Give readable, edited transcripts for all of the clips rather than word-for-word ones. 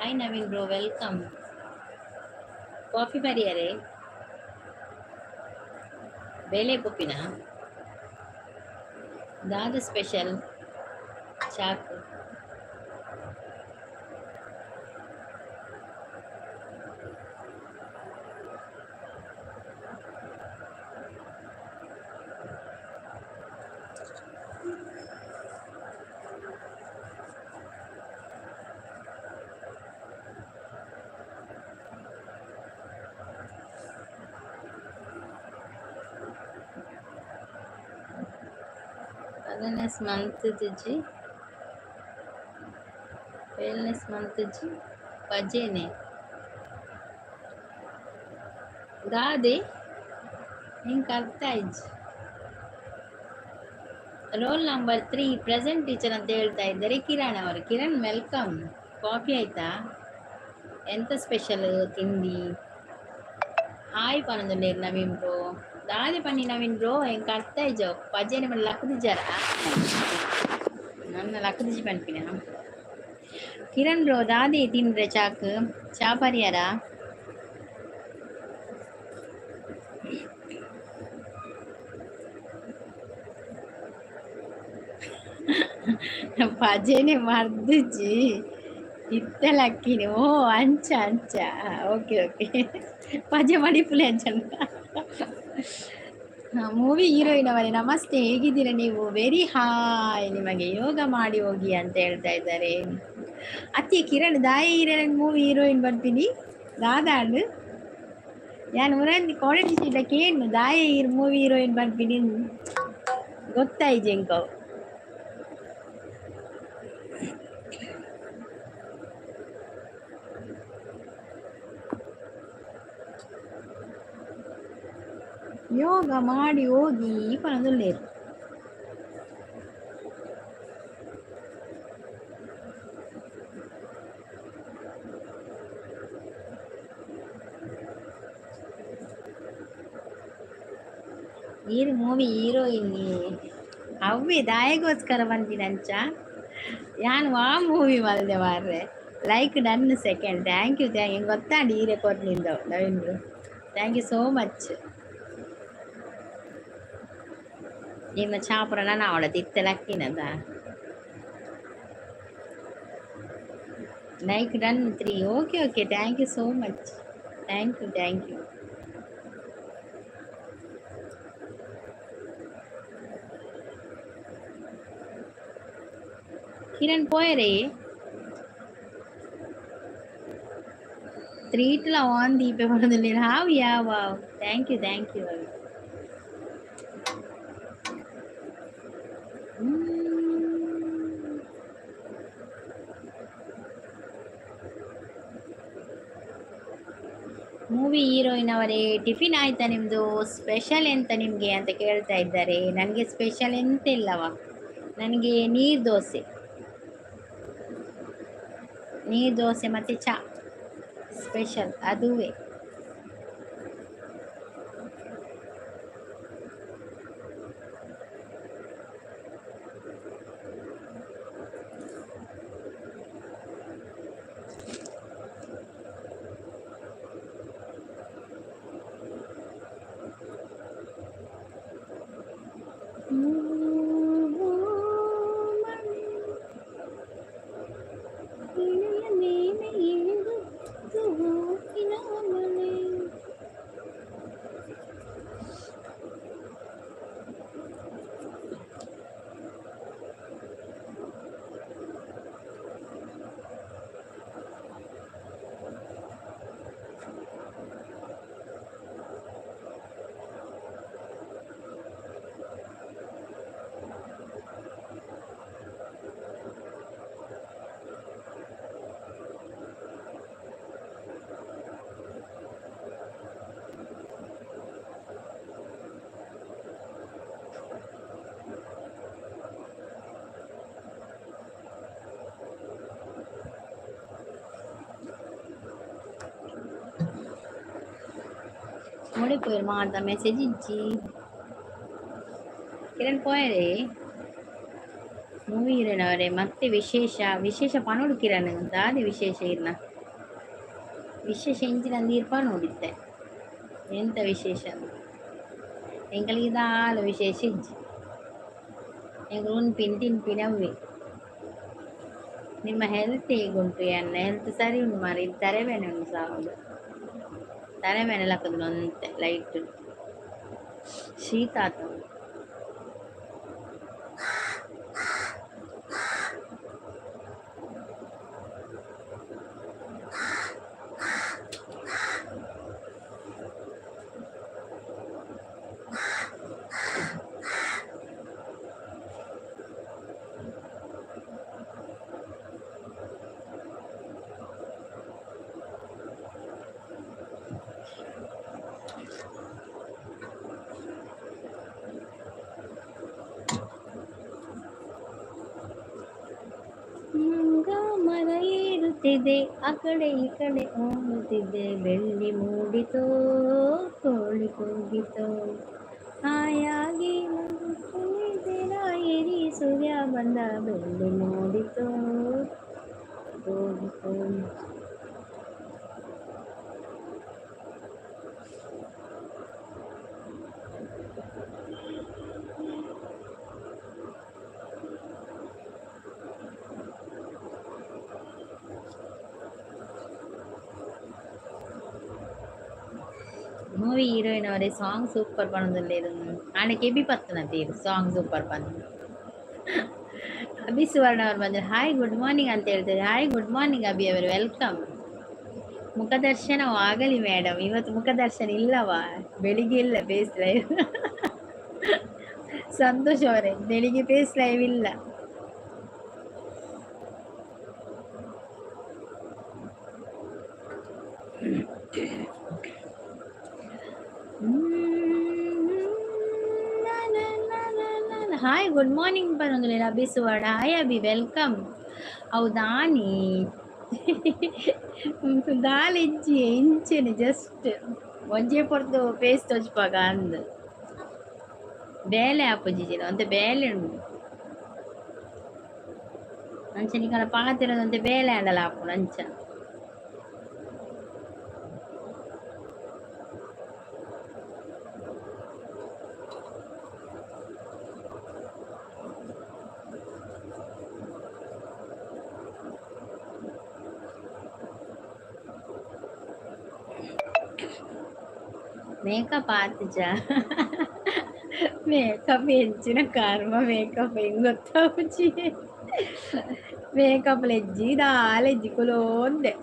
Hi Naveen bro, welcome. Coffee ಪರಿಯರೆ ಬೇಲೆ ಪೊಪ್ಪಿನ ದಾದ special ಚಾಕು? ವೆಲ್ನೆಸ್ ಮಂತ್‌ಜಿ, ವೆಲ್ನೆಸ್ ಮಂತ್‌ಜಿ ಪಜೆನೆ ದಾದೆ ಎಂಕ್ ಅರ್ಥ ಆಯ್ಜಿ. ರೋಲ್ ನಂಬರ್ 3 ಪ್ರೆಸೆಂಟ್ ಟೀಚರ್ ಅಂತ ಹೇಳ್ತಾ ಇದ್ದಾರೆ ಕಿರಣ್ ಅವರು. ಕಿರಣ್ welcome. Coffee ಆಯ್ತಾ? ಎಂತ ಸ್ಪೆಷಲ್ ತಿಂಡಿ? ಹಾಯ್ ಪನೊಂದುಲ್ಲೆರ್ ನವೀನ್ ಬ್ರೋ. ದಾದೆ ಪನ್ನಿ ನವೀನ್ ಬ್ರೋ, ಎಂಕ್ ಅರ್ಥ ಆಯ್ಜ. ಪಜೆನೆ ಪಂಡ ಲಕ್ಕುದಿಜ್ಜಾರ? ನನ್ನ ಲಕ್ಕುದಿಜ್ಜಿ ಪನ್ಪಿನ. ಕಿರಣ್ ಬ್ರೋ ದಾದೆ ತಿಂದ್ರೆ ಚಾಕ್? ಚಾ ಪರಿಯಾರ? ಪಜೆನೆ ಮರ್ದಿಜ್ಜಿ ಇತ್ತೆ ಲಕ್ಕಿನಿ. ಓ ಅಂಚ ಅಂಚ, ಓಕೆ ಓಕೆ. ಪಜೆ ಮಡಿಪುಲೆ ಅಂಚ. ಮೂವಿ ಹೀರೋಯಿನ್ ಅವರೇ ನಮಸ್ತೆ, ಹೇಗಿದ್ದೀರಾ ನೀವು? ವೆರಿ ಹಾಯ್ ನಿಮಗೆ. ಯೋಗ ಮಾಡಿ ಹೋಗಿ ಅಂತ ಹೇಳ್ತಾ ಇದ್ದಾರೆ ಅತ್ತಿ ಕಿರಣ್. ದಾಯಿ ಹೀರೋಯಿನ್ ಮೂವಿ ಹೀರೋಯಿನ್ ಬರ್ತೀನಿ ದಾದಾಂಡ್ ಯಾನ್ ಮುರಂದಿ ಕಾಲೇಜ್ ಇಲ್ಲ ಕೇನು ದಾಯಿ ಮೂವಿ ಹೀರೋಯಿನ್ ಬರ್ತೀನಿ ಗೊತ್ತಾಯ್ಜಿ ಎಂಕವು. ಯೋಗ ಮಾಡಿ ಹೋಗಿ ಪನೊಂದುಲ್ಲೆರ್. ಈರ್ ಮೂವಿ ಹೀರೋಯಿನ್ ಅವ್ವೆ ದಾಯೆಗೋಸ್ಕರ ಬಂದಿನಂಚ ಯಾನ್ ವಾ ಮೂವಿ ಮಲ್ದೆ ಮಾರ್ರೆ. Like done second. Thank you thank you. ಗೊತ್ತಾಂಡ್ ಈರೆ ಕೊರ್ನಿಂದ Naveen bro, thank you so much. ನಿಮ್ಮ ಚಾಪುರ ನಾನು ಅವಳ ತಿತ್ತೆ ಲಕ್ಕಿನದ. Like done 3. Okay okay, thank you so much. Thank you thank you. Kiran ಪೋಯರೇ ತ್ರೀಟ್ಲ ಆನ್ ದೀಪೆ ಪಡೋದಿಲ್ಲ. ಹಾವ್ yeah wow, thank you thank you. Movie heroine ಅವರೇ ಟಿಫಿನ್ ಆಯ್ತಾ ನಿಮ್ಮದು? ಸ್ಪೆಷಲ್ ಎಂತ ನಿಮಗೆ ಅಂತ ಕೇಳ್ತಾ ಇದ್ದಾರೆ. ನನಗೆ ಸ್ಪೆಷಲ್ ಎಂತ ಇಲ್ಲವ, ನನಗೆ ನೀರು ದೋಸೆ, ನೀರು ದೋಸೆ ಮತ್ತು ಚಾ ಸ್ಪೆಷಲ್ ಅದುವೇ. ಓಡಿ ಪೋಯಿರ್ ಮಾತ ಮೆಸೇಜ್ ಇಜ್ಜಿ. ಕಿರಣ್ ಪೋಯರೇ ಮೂವಿ ಹೀರೋಯಿನ್ ಅವರೇ ಮತ್ತೆ ವಿಶೇಷ ವಿಶೇಷ ಪನೊಡು ಕಿರಣ್ ದಾದೆ ವಿಶೇಷ ಇರ್ನ? ವಿಶೇಷ ಇಂಚಿನ ನೀರ್ಪ ನೋಡಿದ್ದೆ ಎಂತ ವಿಶೇಷ ಎಂಕಲಿಗೆ ದಾಲ ವಿಶೇಷ ಇಜ್ಜಿ ಎಂಕಲು ಉನ್ಪಿನ ತಿನ್ಪಿನ ಅವೇ. ನಿಮ್ಮ ಹೆಲ್ತ್ ಹೇಗುಂಟು? ಎನ್ನ ಹೆಲ್ತ್ ಸರಿ ಉಂಟು ಮಾರೆ. ಇದು ತಲೆಬೇನೆ ಉಂಟು ಸಾವದು, ತಲೆಬೇನೆ ಲಕ್ಕದು ಅಂತೆ ಲೈಟ್ ಶೀತ ಆತ. ಮರ ಏರುತ್ತಿದೆ, ಆ ಕಡೆ ಈ ಕಡೆ ಓಡುತ್ತಿದೆ, ಬೆಳ್ಳಿ ಮೂಡಿತೋ ಕೋಳಿ ಕೂಗಿತೋ, ಹಾಯಾಗಿ ಏರಿ ಸೂರ್ಯ ಬಂದ, ಬೆಳ್ಳಿ ಮೂಡಿತೋ ಕೂಗಿತೋ. ಮೂವಿ ಹೀರೋಯಿನ್ ಅವರೇ ಸಾಂಗ್ ಸೂಪರ್ ಪಣದಲ್ಲೇರು ಆಣ ಕೆಬಿ ಪತ್ತನ ತೀರು ಸಾಂಗ್ ಸೂಪರ್ ಪಂದು. ಅಭಿ ಸುವರ್ಣ ಅವರು ಬಂದರು, ಹಾಯ್ ಗುಡ್ ಮಾರ್ನಿಂಗ್ ಅಂತ ಹೇಳ್ತಾರೆ. ಹಾಯ್ ಗುಡ್ ಮಾರ್ನಿಂಗ್ ಅಭಿ ಅವರು, welcome. ಮುಖದರ್ಶನವಾಗಲಿ ಮೇಡಮ್. ಇವತ್ತು ಮುಖದರ್ಶನ ಇಲ್ಲವಾ? ಬೆಳಿಗ್ಗೆ ಇಲ್ಲ ಫೇಸ್ ಲೈವ್. ಸಂತೋಷ್ ಅವರೇ, ಬೆಳಿಗ್ಗೆ ಫೇಸ್ ಲೈವ್ ಇಲ್ಲ. ಹಾಯ್ ಗುಡ್ ಮಾರ್ನಿಂಗ್ ಬರೋದಿಲ್ಲ ಅಭಿ ಸುವರ್ಣ. Hi Abhi welcome. ಹೌದಾನಿ ದಾಲಿಜ್ಜಿ ಇಂಚೆನೆ ಜಸ್ಟ್ ಒಂಜೇ ಪೊರ್ತು ಫೇಸ್ ತೋಚ್ಪಾಗ ಅಂದ್ ಬೇಲೆ ಆಪುಜಿಜಿನ ಒಂತೆ ಬೇಲೆ ಉಂಡು ಅಂಚ ನಿಕಲ ಪಾತಿರೋದಂತೆ ಬೇಲೆ ಆಂಡಲ ಆಪುಂಡು ಅಂಚ. ಮೇಕಪ್ ಆತಿಜ? ಮೇಕಪ್ ಎಂಚಿನ ಕರ್ಮ, ಮೇಕಪ್ ಹೆಂಗ್ ಗೊತ್ತಾಪುಜಿ. ಮೇಕಪ್ ಲೆಜ್ಜಿ ದಾಲೆಜ್ಜಿ ಕುಲೋಂದೆ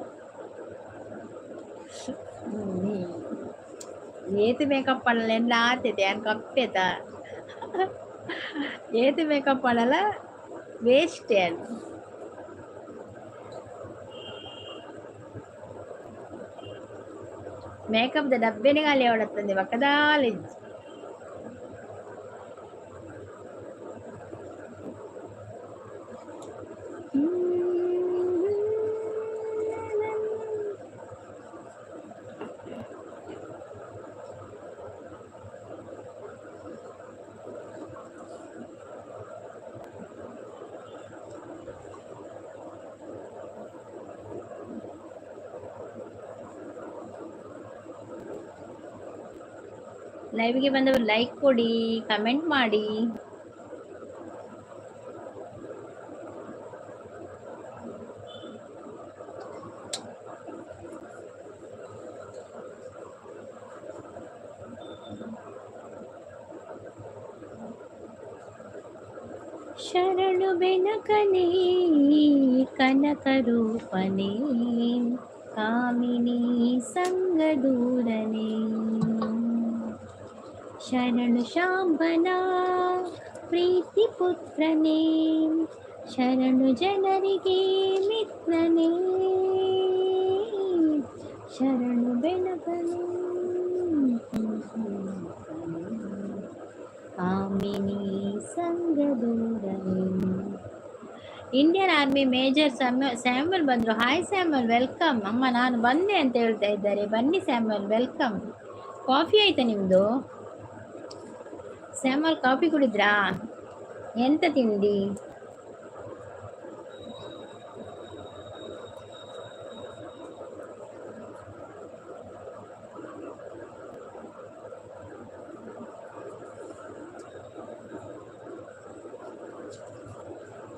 ಏತು ಮೇಕಪ್ ಪಡಲ ಆತೈತೆ ಯಾನ್ ಕಪ್ಪೆತ ಏತು ಮೇಕಪ್ ಪಡಲ ವೇಸ್ಟ್ ಯಾನ್. ಮೇಕಪ್ the ಡಬ್ಬೆನೆ ಖಾಲಿ ಅವಡತ್ತಂದೆ ಬಕ್ಕದಾಲೆಜ್ಜಿ. ಲೈವ್ಗೆ ಬಂದವರು ಲೈಕ್ ಕೊಡಿ, ಕಮೆಂಟ್ ಮಾಡಿ. ಶರಣು ಬೆನಕನೇ ಕನಕ ರೂಪನೇ ಕಾಮಿನಿ ಸಂಗದೂರನೇ, ಶರಣು ಶಾಂಬನ ಪ್ರೀತಿ ಪುತ್ರನೇ, ಶರಣು ಜನರಿಗೆ ಮಿತ್ರನೇ, ಶರಣು ಬೆನಕನೇ ಕಾಮಿನಿ ಸಂಗದೂರನೇ. ಇಂಡಿಯನ್ ಆರ್ಮಿ ಮೇಜರ್ ಸ್ಯಾಮ್ಯುಯಲ್ ಬಂದರು. Hi Samuel, welcome. ಅಮ್ಮ ನಾನು ಬಂದೆ ಅಂತ ಹೇಳ್ತಾ ಇದ್ದಾರೆ. ಬನ್ನಿ ಸ್ಯಾಮ್ಯುಯಲ್, welcome. Coffee ಆಯ್ತಾ ನಿಮ್ಮದು? ಸ್ಯಾಮ್ಯುಯಲ್ ಕಾಫಿ ಕುಡಿದ್ರಾ? ಎಂತ ತಿಂಡಿ?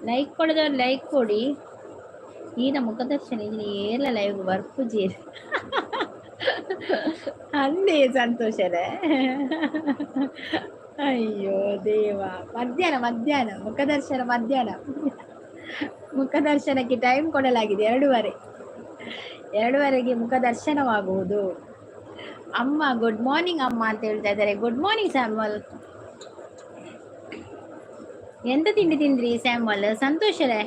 ಲೈಕ್ ಕೊಡದವ್ರು ಲೈಕ್ ಕೊಡಿ. ಈನ ಮುಖದರ್ಶನ ಇಲ್ಲಿ ಏರ್ಲ ಲೈವ್ ಬರ್ಪುಜಿ ಅಂದೇ ಸಂತೋಷರೇ. ಅಯ್ಯೋ ದೇವ, ಮಧ್ಯಾಹ್ನ ಮಧ್ಯಾಹ್ನ ಮುಖದರ್ಶನ, ಮಧ್ಯಾಹ್ನ ಮುಖದರ್ಶನಕ್ಕೆ ಟೈಮ್ ಕೊಡಲಾಗಿದೆ. 2:30, 2:30ಗೆ ಮುಖದರ್ಶನವಾಗುವುದು. ಅಮ್ಮ ಗುಡ್ ಮಾರ್ನಿಂಗ್ ಅಮ್ಮ ಅಂತ ಹೇಳ್ತಾ ಇದ್ದಾರೆ. Good morning ಸ್ಯಾಮಲ್. ಎಂತ ತಿಂಡಿ ತಿಂದ್ರಿ ಸ್ಯಾಮಲ್? ಸಂತೋಷರೇ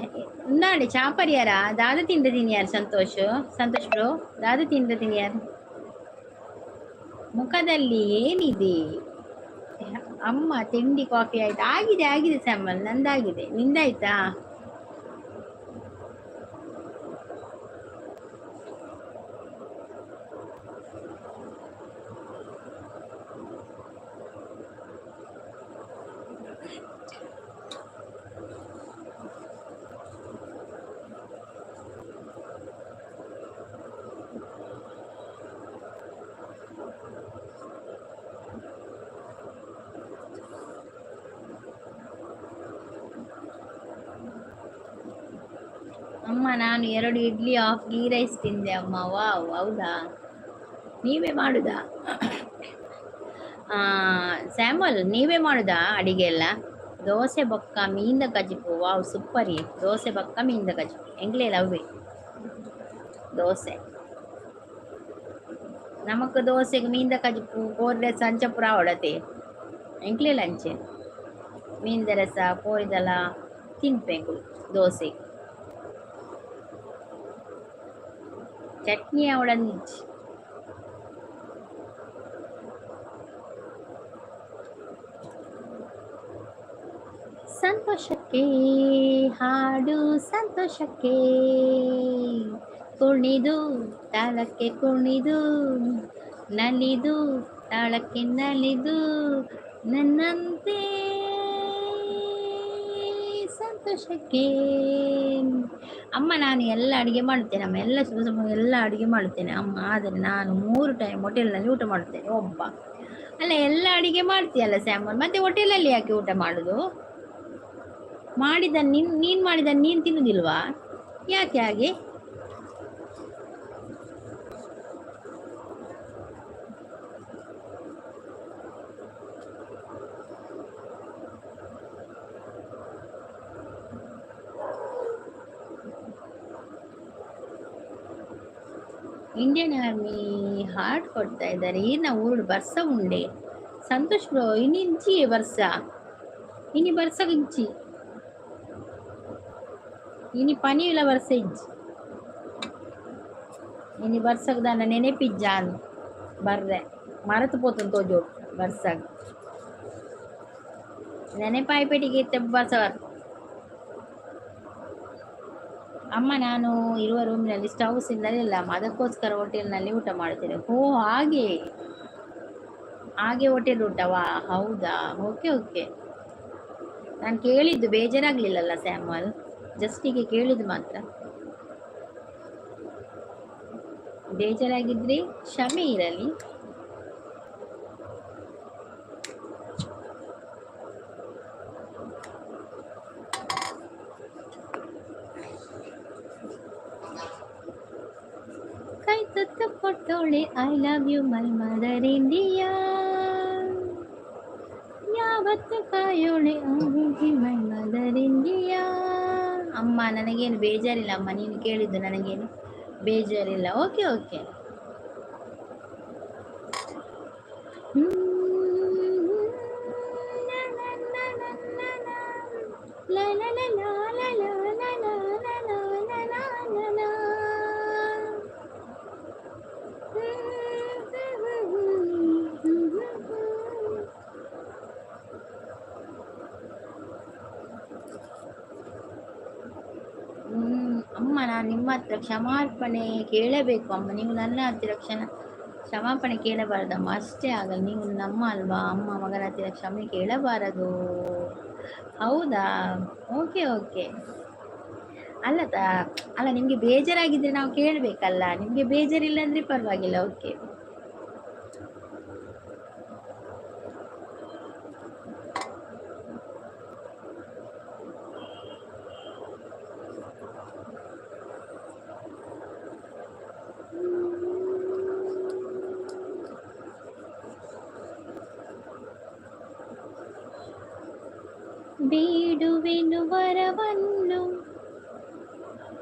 ಉನ್ನಾಡಿ ಚಾಪರಿಯಾರ ದಾದ ತಿಂಡಿ ತಿನ್ಯಾರ? ಸಂತೋಷ್ ಸಂತೋಷ್ ಬ್ರೋ ದಾದ ತಿಂಡಿ ತಿನ್ಯಾರ? ಮುಖದಲ್ಲಿ ಏನಿದೆ ಅಮ್ಮ? ತಿಂಡಿ ಕಾಫಿ ಆಯ್ತು? ಆಗಿದೆ ಆಗಿದೆ ಸ್ಯಾಮಲ್, ನಂದಾಗಿದೆ. ನಿಂದಾಯ್ತಾ? ಅಮ್ಮ ನಾನು 2 ಇಡ್ಲಿ ಆಫ್ ಗೀ ರೈಸ್ ತಿಂದೆ ಅಮ್ಮ. ವಾವ್, ಹೌದಾ? ನೀವೇ ಮಾಡುದಾ ಸ್ಯಾಮಲ್? ನೀವೇ ಮಾಡುದಾ ಅಡಿಗೆ ಎಲ್ಲ? ದೋಸೆ ಬೊಕ್ಕ ಮೀಂದ ಕಜಿಪು. ವಾವ್ ಸೂಪರ್. ದೋಸೆ ಬೊಕ್ಕ ಮೀಂದ ಕಜಿಪು ಎಂಗ್ಲೇ ಲವ್ವೆ ದೋಸೆ. ನಮಕ್ ದೋಸೆಗೆ ಮೀಂದ ಕಜಿಪು ಕೋರ್ಲೆ ಸಂಚಪುರ ಅವಡತೆ ಎಂಕ್ಲೇ ಲಂಚೆ ಮೀಂದ ರಸ ಕೋರಿದಲ ತಿನ್ಪೆಂಗುಳು. ದೋಸೆ ಚಟ್ನಿ ಅವಳಂಜಿ. ಸಂತೋಷಕ್ಕೆ ಹಾಡು, ಸಂತೋಷಕ್ಕೆ ಕುಣಿದು ತಾಳಕ್ಕೆ ಕುಣಿದು ನಲಿದು ತಾಳಕ್ಕೆ ನಲಿದು ನನ್ನಂತೆ ಸಂತೋಷಕ್ಕೆ. ಅಮ್ಮ ನಾನು ಎಲ್ಲ ಅಡುಗೆ ಮಾಡುತ್ತೇನೆ ಅಮ್ಮ, ಎಲ್ಲ ಸುಮ್ಮ ಸುಮ್ಮ ಎಲ್ಲ ಅಡುಗೆ ಮಾಡುತ್ತೇನೆ ಅಮ್ಮ. ಆದರೆ ನಾನು 3 ಟೈಮ್ ಹೋಟೆಲ್ನಲ್ಲಿ ಊಟ ಮಾಡುತ್ತೇನೆ ಒಬ್ಬ. ಅಲ್ಲ ಎಲ್ಲ ಅಡುಗೆ ಮಾಡ್ತೀಯಲ್ಲ ಸ್ಯಾಮಲ್, ಮತ್ತೆ ಹೋಟೆಲಲ್ಲಿ ಯಾಕೆ ಊಟ ಮಾಡೋದು? ಮಾಡಿದ ನೀನು ಮಾಡಿದ ನೀನು ತಿನ್ನುವುದಿಲ್ವಾ? ಯಾಕೆ ಹಾಗೆ? ಇಂಡಿಯನ್ ಆರ್ಮಿ ಹಾರ್ಟ್ ಕೊಡ್ತಾ ಇದ್ದಾರೆ. ಈರ್ನ ಊರು ಬರ್ಸ ಉಂಡೆ ಸಂತೋಷ್ ಬ್ರೋ. ಇನ್ನಿಂಚಿ ಬರ್ಸ, ಇನಿ ಬರ್ಸ ಇಂಚಿ, ಇನಿ ಪನಿಯುಲ ಬರ್ಸ ಇಜ್ಜಿ, ಇನಿ ಬರ್ಸಕ್ ದಾನ ನೆನೆಪಿಜ್ಜಾನ್ ಬರ್ರೆ ಮರತು ಪೋತುನ್ ತೋಜೋ ಬರ್ಸಗ್ ನೆನೆಪಾಯಿಪೇಟಿಗೆ ಇತ್ತೆ ಬರ್ಸ ಬರ್. ಅಮ್ಮ ನಾನು ಇರುವ ರೂಮಿನಲ್ಲಿ ಸ್ಟವ್ ಸಿನ್ನಲಿಲ್ಲ ಅಮ್ಮ, ಅದಕ್ಕೋಸ್ಕರ ಹೋಟೆಲ್ನಲ್ಲಿ ಊಟ ಮಾಡ್ತೇನೆ. ಓ ಹಾಗೆ ಹಾಗೆ ಹೋಟೆಲ್ ಊಟವಾ? ಹೌದಾ, ಓಕೆ ಓಕೆ. ನಾನು ಕೇಳಿದ್ದು ಬೇಜಾರಾಗ್ಲಿಲ್ಲಲ್ಲ ಸ್ಯಾಮಲ್, ಜಸ್ಟ್ ಹೀಗೆ ಕೇಳಿದ್ದು ಮಾತ್ರ. ಬೇಜಾರಾಗಿದ್ರೆ ಕ್ಷಮೆ ಇರಲಿ. ಕೈ ತುತ್ತು ಕೊಟ್ಟೋಳೆ I love you my mother India, ಯಾವತ್ತು ಕಾಯೋಳೆ my mother India. ಅಮ್ಮ ನನಗೇನು ಬೇಜಾರಿಲ್ಲ ಅಮ್ಮ, ನೀನು ಕೇಳಿದ್ದು ನನಗೇನು ಬೇಜಾರಿಲ್ಲ. Okay okay. ಅಮ್ಮ ನಾನು ನಿಮ್ಮ ಹತ್ರ ಕ್ಷಮಾರ್ಪಣೆ ಕೇಳಬೇಕು ಅಮ್ಮ. ನೀವು ನನ್ನ ಹತ್ತಿರ ಕ್ಷಮಾಪಣೆ ಕೇಳಬಾರದಮ್ಮ, ಅಷ್ಟೇ ಆಗಲ್ಲ. ನೀವು ನಮ್ಮ ಅಲ್ವಾ ಅಮ್ಮ, ಮಗನ ಹತ್ತಿರ ಕ್ಷಮೆ ಕೇಳಬಾರದು. ಹೌದಾ, ಓಕೆ ಓಕೆ. ಅಲ್ಲ ಅಲ್ಲ ನಿಮಗೆ ಬೇಜಾರಾಗಿದ್ದರೆ ನಾವು ಕೇಳಬೇಕಲ್ಲ, ನಿಮಗೆ ಬೇಜಾರಿಲ್ಲ ಅಂದರೆ ಪರವಾಗಿಲ್ಲ. ಓಕೆ. ಬೇಡುವೆನು ವರವನ್ನು,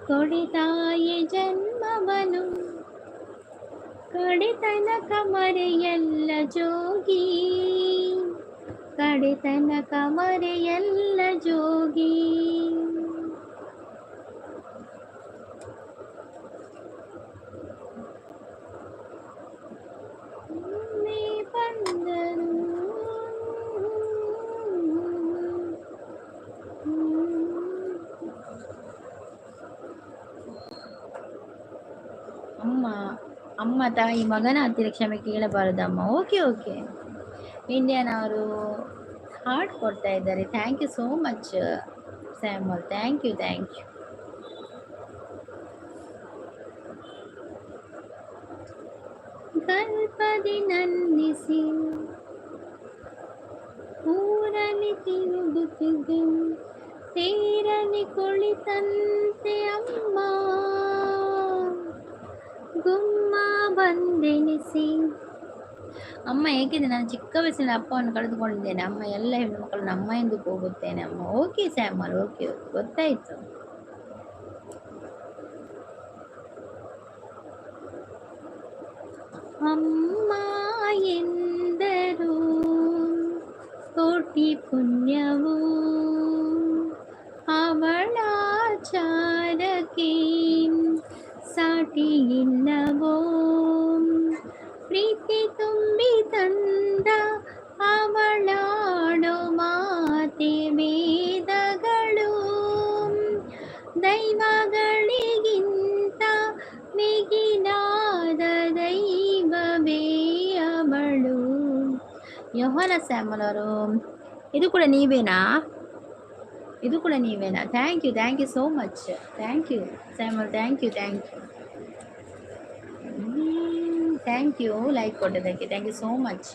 ಕೊಡೆತಾಯೆ ಜನ್ಮವನು, ಕಡೆತನಕ ಮರೆಯಲ್ಲ ಜೋಗಿ, ಕಡೆತನಕ ಮರೆಯಲ್ಲ ಜೋಗಿ. ಒಮ್ಮೆ ಬಂದರು. ಅಮ್ಮ ಅಮ್ಮ ತಾಯಿ ಮಗನ ಹತ್ತಿರ ಕ್ಷಮೆ ಕೇಳಬಾರದಮ್ಮ. ಓಕೆ ಓಕೆ, ಇಂಡಿಯನ್ ಅವರು ಹಾರ್ಟ್ ಕೊಡ್ತಾ ಇದ್ದಾರೆ. Thank you so much Samuel, thank you thank you. ಗಲ್ಪದಿ ನನ್ನಿಸಿ ಊರಲಿ ತಿರುಗುತ್ತಿದ್ದು, ತೇರಲಿ ಕುಳಿತಂತೆ ಅಮ್ಮ, ಗುಮ್ಮ ಬಂದೆನಿಸಿ. ಅಮ್ಮ, ಏಕೆಂದರೆ ನಾನು ಚಿಕ್ಕ ವಯಸ್ಸಿನಲ್ಲಿ ಅಪ್ಪವನ್ನು ಕಳೆದುಕೊಂಡಿದ್ದೇನೆ ಅಮ್ಮ. ಎಲ್ಲ ಹೆಣ್ಣು ಮಕ್ಕಳನ್ನು ಅಮ್ಮ ಎಂದು ಕೂಗುತ್ತೇನೆ ಅಮ್ಮ. ಓಕೆ ಸ್ಯಾಮಲ್, ಓಕೆ ಓಕೆ, ಗೊತ್ತಾಯಿತು. ಅಮ್ಮ ಎಂದರು ಕೋಟಿ ಪುಣ್ಯವು, ಅವಳಾಚಾರಕ್ಕೆ ಸಾಟಿ ಇಲ್ಲವೋ, ಪ್ರೀತಿ ತುಂಬಿ ತಂದ ಅವಳಾಡೋ ಮಾತೆ ವೇದಗಳು, ದೈವಗಳಿಗಿಂತ ಮಿಗಿಲಾದ ದೈವವೇ ಅವಳು. ಯೋಹಾನ ಸ್ಯಾಮಲ್ ಅವರು, ಇದು ಕೂಡ ನೀವೇನಾ? ಇದು ಕೂಡ ನೀವೇನಾ? Thank you, thank you so much, thank you Samuel, thank you thank you thank you like ಕೊಟ್ಟದಕ್ಕೆ, thank you so much.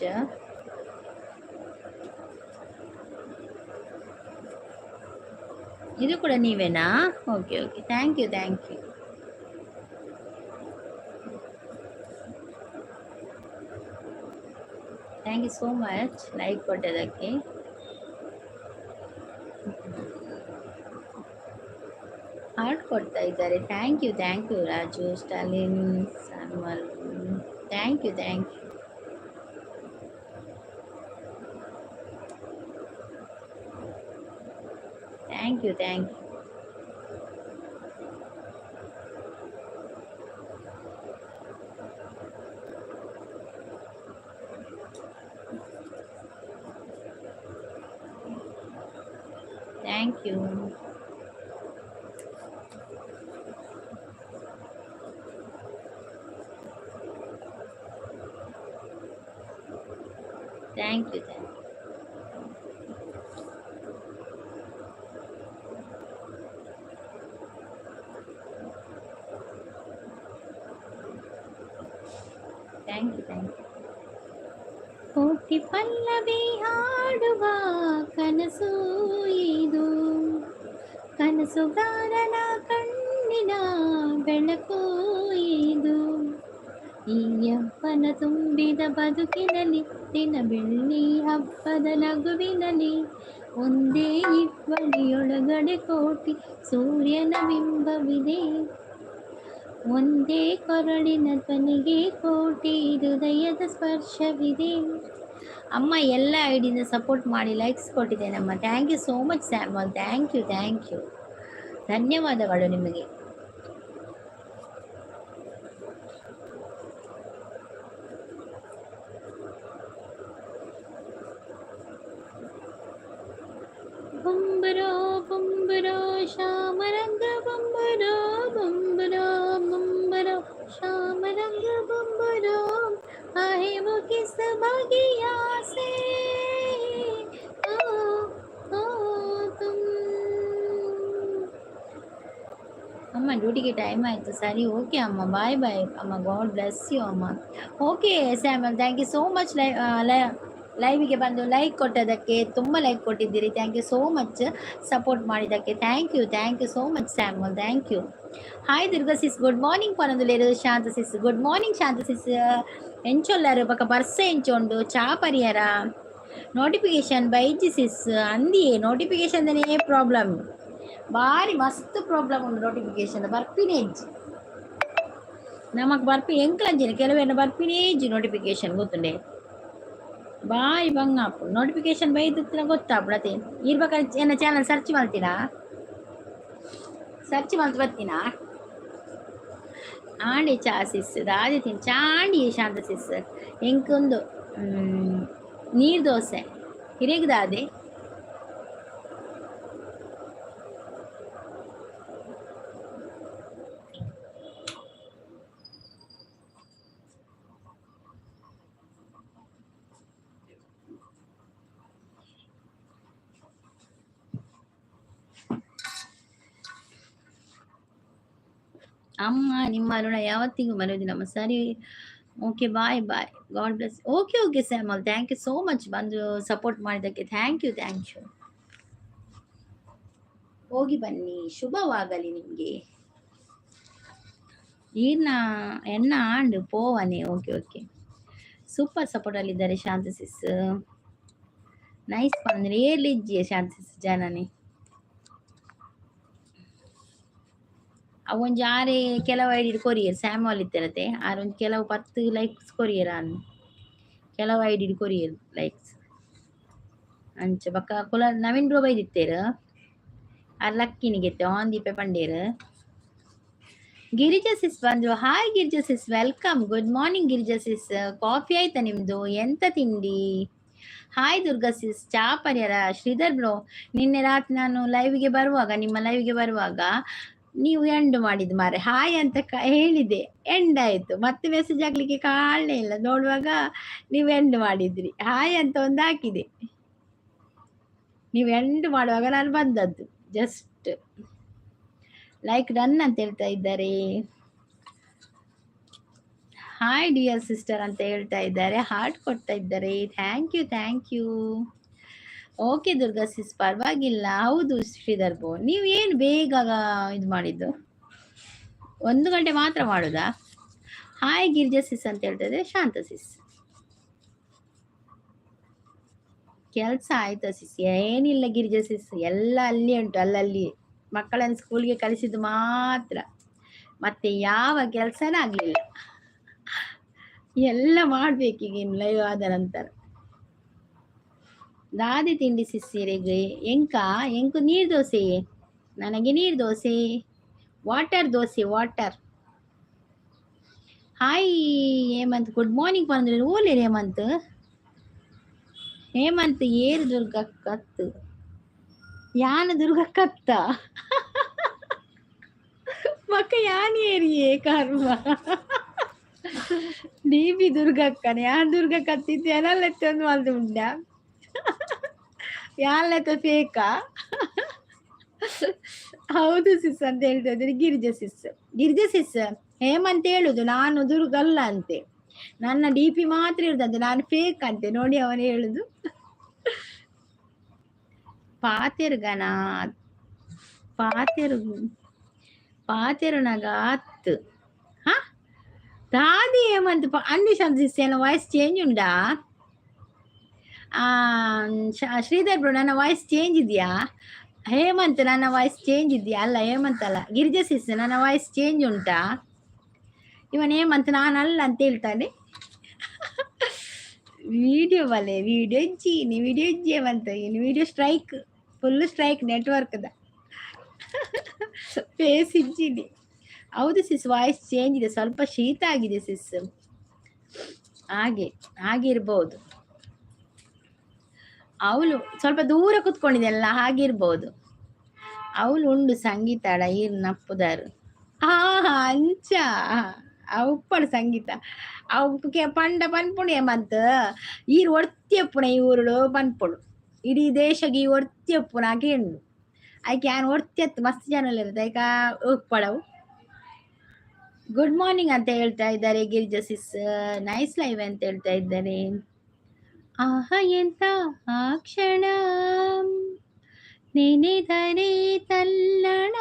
ಇದು ಕೂಡ ನೀವೇನಾ? Okay okay, thank you thank you thank you so much like ಕೊಟ್ಟದಕ್ಕೆ. Heart ಕೊಡ್ತಾ ಇದ್ದಾರೆ. Thank you thank you Raju Stalin Samuel, thank you thank you. Thank you thank you. Thank you thank you thank you thank you thank you. ಕೋಟಿ ಪಲ್ಲವಿ ಹಾಡುವ ಕನಸು ಇದು, ಕನಸುಗಾರನ ಕಣ್ಣಿನ ಬೆಳಕು ಇದು, ಈ ಯೌವನ ತುಂಬಿದ ಬದುಕಿನಲ್ಲಿ, ದಿನ ಬೆಳ್ಳಿ ಹಬ್ಬದ ನಗುವಿನಲ್ಲಿ, ಒಂದೇ ಇಬ್ಬನಿಯೊಳಗಡೆ ಕೋಟಿ ಸೂರ್ಯನ ಬಿಂಬವಿದೆ, ಒಂದೇ ಕೊರಳಿನ ಧ್ವನಿಗೆ ಕೋಟಿ ಹೃದಯದ ಸ್ಪರ್ಶವಿದೆ. ಅಮ್ಮ ಎಲ್ಲ ಐಡಿಯಿಂದ ಸಪೋರ್ಟ್ ಮಾಡಿ likes ಕೊಟ್ಟಿದ್ದೇನಮ್ಮ. Thank you so much Samuel, thank you thank you, ಧನ್ಯವಾದಗಳು ನಿಮಗೆ. ಬೊಂಬರೋ ಬೊಂಬರೋ ಶ್ಯಾಮರಂಗ ಬೊಂಬರೋ ಬೊಂಬರೋ ಬೊಂಬರೋ ಶ್ಯಾಮರಂಗ ಬೊಂಬರೋ, आहे वो किस बगिया से, ओ ओ तुम. ಅಮ್ಮ ಡ್ಯೂಟಿಗೆ ಟೈಮ್ ಆಯಿತು, ಸರಿ ಓಕೆ ಅಮ್ಮ, ಬಾಯ್ ಬಾಯ್ ಅಮ್ಮ, ಗಾಡ್ ಬ್ಲೆಸ್ you ಅಮ್ಮ. Okay Samuel, thank you so much. ಲೈವಿಗೆ ಬಂದು ಲೈಕ್ ಕೊಟ್ಟದಕ್ಕೆ, ತುಂಬ ಲೈಕ್ ಕೊಟ್ಟಿದ್ದೀರಿ, thank you so much. Support ಮಾಡಿದ್ದಕ್ಕೆ thank you thank you so much Samuel, thank you. Hi Durga sis, good morning ಪನೊಂದುಲ್ಲೆರ್. Shanta sis, good morning Shanta sis. ಎಂಚೊಲ್ಲರು ಬೊಕ ಬರ್ಸ ಎಂಚೊಂಡು ಚಾ ಪರಿಯರ? Notification baiji ಸಿಸ್ ಅಂದಿಯೇ notification problem ಭಾರಿ ಮಸ್ತ್ problem ಉಂಟು notification ಬರ್ಪಿನೇ ಇಜ್ಜಿ ನಮಕ್ ಬರ್ಪಿ ಎಂಕ್ಲಂಜಿನ ಕೆಲವೇನ ಬರ್ಪಿನೇ ಇಜ್ಜಿ ನೋಟಿಫಿಕೇಶನ್ ಗೊತ್ತುಂಡೆ ಬಾಯ್ ಬಂಗಾಪು ನೋಟಿಫಿಕೇಶನ್ ಬೈದಿತ್ತಿನ ಗೊತ್ತಾಪುಡತೆ ಇರ್ಬೇಕಾದ್ರೆ ಏನ ಚಾನಲ್ ಸರ್ಚ್ ಮಾಡ್ತೀರಾ ಸರ್ಚ್ ಮಾಡ್ತು ಬರ್ತೀನಾ ಆಂಡಿ ಚಾ ಸಿಸ್ ದಾದಿ ತಿನ್ ಚಾಂಡಿ ಶಾಂತ ಸಿಸ್ ಎಂಕೊಂದು ನೀರು ದೋಸೆ ಹಿರೇಗ್ದಾದೆ ಅಮ್ಮ ನಿಮ್ಮ ಅರುಣ ಯಾವತ್ತಿಗೂ ಮರೆಯುವುದಿಲ್ಲಮ್ಮ. ಸರಿ, okay, bye bye, God bless. Okay okay Samal, thank you so much ಬಂದು ಸಪೋರ್ಟ್ ಮಾಡಿದ್ದಕ್ಕೆ. Thank you thank you. ಹೋಗಿ ಬನ್ನಿ, ಶುಭವಾಗಲಿ ನಿಮಗೆ. ಈರ್ನ ಎನ್ನ ಆಂಡು ಪೋವನೆ. ಓಕೆ ಓಕೆ, ಸೂಪರ್ ಸಪೋರ್ಟ್ ಅಲ್ಲಿದ್ದಾರೆ ಶಾಂತ ಸಿಸ್. ನೈಸ್ ಬಂದ್ರೆ ಏರ್ಲಿಜ್ಜಿ ಶಾಂತ ಸಿಸ್ ಜನನಿ. ಅವೊಂಜಿ ಆರೆ ಕೆಲವು ಐಡಿ ಕೊರಿಯರ್ ಸ್ಯಾಮಲ್ ಇತ್ತಿರತ್ತೆ ಆರ್ ಒಂಜಿ ಕೆಲವು 10 ಲೈಕ್ಸ್ ಕೊರಿಯರ್ ಅನ್ ಕೆಲವು ಐಡಿ ಕೊರಿಯರ್ ಲೈಕ್ಸ್ ಅಂಚ ಬಕ್ಕ ಕುಲ ನವೀನ್ ಬ್ರೋ ಬೈದಿತ್ತೇರು ಆರ್ ಲಕ್ಕಿನಿಗೆತ್ತೆ ಆನ್ ದೀಪೆ ಪಂಡೇರು. ಗಿರಿಜಾ ಸಿಸ್ ಬಂದ್ರು. Hi Girija sis, welcome, good morning Girija sis. Coffee ಆಯ್ತಾ ನಿಮ್ದು? ಎಂತ ತಿಂಡಿ? ಹಾಯ್ ದುರ್ಗಾ ಸಿಸ್, ಚಾ ಪರಿಹಾರ. ಶ್ರೀಧರ್ ಬ್ರೋ, ನಿನ್ನೆ ರಾತ್ರಿ ನಾನು ಲೈವ್ಗೆ ಬರುವಾಗ, ನಿಮ್ಮ ಲೈವ್ಗೆ ಬರುವಾಗ ನೀವು ಎಂಡ್ ಮಾಡಿದ್ ಮಾರೆ. ಹಾಯ್ ಅಂತ ಹೇಳಿದೆ, ಎಂಡ್ ಆಯ್ತು. ಮತ್ತೆ ಮೆಸೇಜ್ ಹಾಕ್ಲಿಕ್ಕೆ ಕಾಣಲೇ ಇಲ್ಲ. ನೋಡುವಾಗ ನೀವು ಎಂಡ್ ಮಾಡಿದ್ರಿ. ಹಾಯ್ ಅಂತ ಒಂದು ಹಾಕಿದೆ. ನೀವು ಎಂಡ್ ಮಾಡುವಾಗ ನಾನು ಬಂದದ್ದು. ಜಸ್ಟ್ ಲೈಕ್ ಡನ್ ಅಂತ ಹೇಳ್ತಾ ಇದ್ದಾರೆ. ಹಾಯ್ ಡಿಯರ್ ಸಿಸ್ಟರ್ ಅಂತ ಹೇಳ್ತಾ ಇದ್ದಾರೆ. ಹಾರ್ಟ್ ಕೊಡ್ತಾ ಇದ್ದಾರೆ. Thank you thank you. Okay Durga sis, ಪರವಾಗಿಲ್ಲ. ಹೌದು ಶ್ರೀಧರ್ ಬೋ, ನೀವು ಏನು ಬೇಗ ಇದು ಮಾಡಿದ್ದು? 1 ಗಂಟೆ ಮಾತ್ರ ಮಾಡುದಾ? ಹಾಯ್ ಗಿರಿಜಾ ಸಿಸ್ ಅಂತ ಹೇಳ್ತಾ ಇದ್ದಾರೆ. ಶಾಂತ ಸಿಸ್, ಕೆಲಸ ಆಯ್ತಾ ಸಿಸ್? ಏನಿಲ್ಲ ಗಿರಿಜಾ ಸಿಸ್, ಎಲ್ಲ ಅಲ್ಲಿ ಉಂಟು, ಅಲ್ಲಲ್ಲಿ ಮಕ್ಕಳನ್ನು ಸ್ಕೂಲ್ಗೆ ಕಳಿಸಿದ್ದು ಮಾತ್ರ, ಮತ್ತೆ ಯಾವ ಕೆಲಸನ ಆಗ್ಲಿಲ್ಲ. ಎಲ್ಲ ಮಾಡ್ಬೇಕೀಗ ಇನ್ನು ಲೈವ್ ಆದ ನಂತರ. ದಾದಿ ತಿಂಡಿ ಸಿಸ್ಸಿರೆಗೆ ಎಂಕ ಎಂಕು ನೀರು ದೋಸೆ, ನನಗೆ ನೀರು dosa, water dosa, water. Hi Hemanth, good morning ಪಂದ್ರೆ ಓಲೇರು Hemant. Hemant ಏರು ದುರ್ಗ ಕತ್ತು ಯಾನ ದುರ್ಗ ಕತ್ತ ಮಕ್ಕ ಯಾನ್ ಏರಿಯೇ ಕರ್ಮ ಡಿ ಬಿ ದುರ್ಗಕ್ಕನೆ ಯಾನ್ ದುರ್ಗ ಕತ್ತಿದ್ದೆ ಎನಲ್ಲೆತ್ತೊಂದು ಮಲ್ದು ಉಂಡ ಯಾನ್ಲೆತ್ತ ಫೇಕಾ? ಹೌದು ಸಿಸ್ ಅಂತ ಹೇಳ್ತಾ ಇದ್ದಾರೆ ಗಿರಿಜಾ ಸಿಸ್. ಗಿರಿಜಾ ಸಿಸ್, ಹೇಮಂತ್ ಹೇಳುದು ನಾನು ದುರ್ಗ ಅಲ್ಲ ಅಂತೆ, ನನ್ನ ಡಿ ಪಿ ಮಾತ್ರ ಇರುದಂತೆ, ನಾನು ಫೇಕ್ ಅಂತೆ. ನೋಡಿ ಅವನು ಹೇಳುದು. ಪಾತೆರ್ಗನ ಪಾತೆರು ಪಾತೆರುನಗ ಅತ್ತು ಹಾ ದಾದಿ ಹೇಮಂತ್ ಅಂದಿ ಸಿಸ್, ಏನ ವಾಯ್ಸ್ ಚೇಂಜ್ ಉಂಡಾ? ಶ್ರೀಧರ್ ಬ್ರೋ, ನನ್ನ ವಾಯ್ಸ್ ಚೇಂಜ್ ಇದೆಯಾ? ಹೇಮಂತ್, ನನ್ನ ವಾಯ್ಸ್ ಚೇಂಜ್ ಇದೆಯಾ? ಅಲ್ಲ ಹೇಮಂತ್ ಅಲ್ಲ, ಗಿರಿಜಾ ಸಿಸ್, ನನ್ನ ವಾಯ್ಸ್ ಚೇಂಜ್ ಉಂಟಾ? ಇವನ್ ಹೇಮಂತ್ ನಾನಲ್ಲ ಅಂತ ಹೇಳ್ತಾನೆ. ವಿಡಿಯೋ ಬಲೆ ವಿಡಿಯೋ ಇಜ್ಜಿ, ನೀ ವಿಡಿಯೋ ಇಜ್ಜಿ ಹೇಮಂತ್, ಇನ್ನು ವಿಡಿಯೋ ಸ್ಟ್ರೈಕ್, ಫುಲ್ ಸ್ಟ್ರೈಕ್ ನೆಟ್ವರ್ಕ್ದ ಫೇಸ್ ಇಜ್ಜಿನಿ. ಹೌದು ಸಿಸ್, ವಾಯ್ಸ್ ಚೇಂಜ್ ಇದೆ, ಸ್ವಲ್ಪ ಶೀತ ಆಗಿದೆ ಸಿಸ್, ಹಾಗೆ ಹಾಗಿರ್ಬೋದು. ಅವಳು ಸ್ವಲ್ಪ ದೂರ ಕುತ್ಕೊಂಡಿದ್ದೆಲ್ಲ, ಹಾಗಿರ್ಬೋದು. ಅವಳು ಉಂಡು ಸಂಗೀತಾಡ ಈರ್ ನಪ್ಪುದಾರು. ಹಾ ಅಂಚ ಉಪ್ಪಡು ಸಂಗೀತ ಅವು ಪಂಡ ಪನ್ಪುಣು ಹೇಮಂತ್, ಈರ್ ಒರ್ತಿಯಪ್ಪುನ ಈ ಊರುಡು ಪನ್ಪುಡು, ಇಡೀ ದೇಶಗೆ ಈ ಒರ್ತಿಯಪ್ಪುನ ಕೇಂಡು. ಐಕೆ ಯಾನ್ ಒರ್ತಿಯತ್ತು ಮಸ್ತ್ ಜನ ಇರುತ್ತೆ ಐಕ ಉಪ್ಪಡವು. ಗುಡ್ ಮಾರ್ನಿಂಗ್ ಅಂತ ಹೇಳ್ತಾ ಇದ್ದಾರೆ ಗಿರಿಜಾ ಸಿಸ್. ನೈಸ್ ಲೈವ್ ಅಂತ ಹೇಳ್ತಾ ಇದ್ದಾರೆ. ಆಹ ಎಂತ ಆ ಕ್ಷಣ ನೆನೆದರೆ ತಲ್ಲಣ,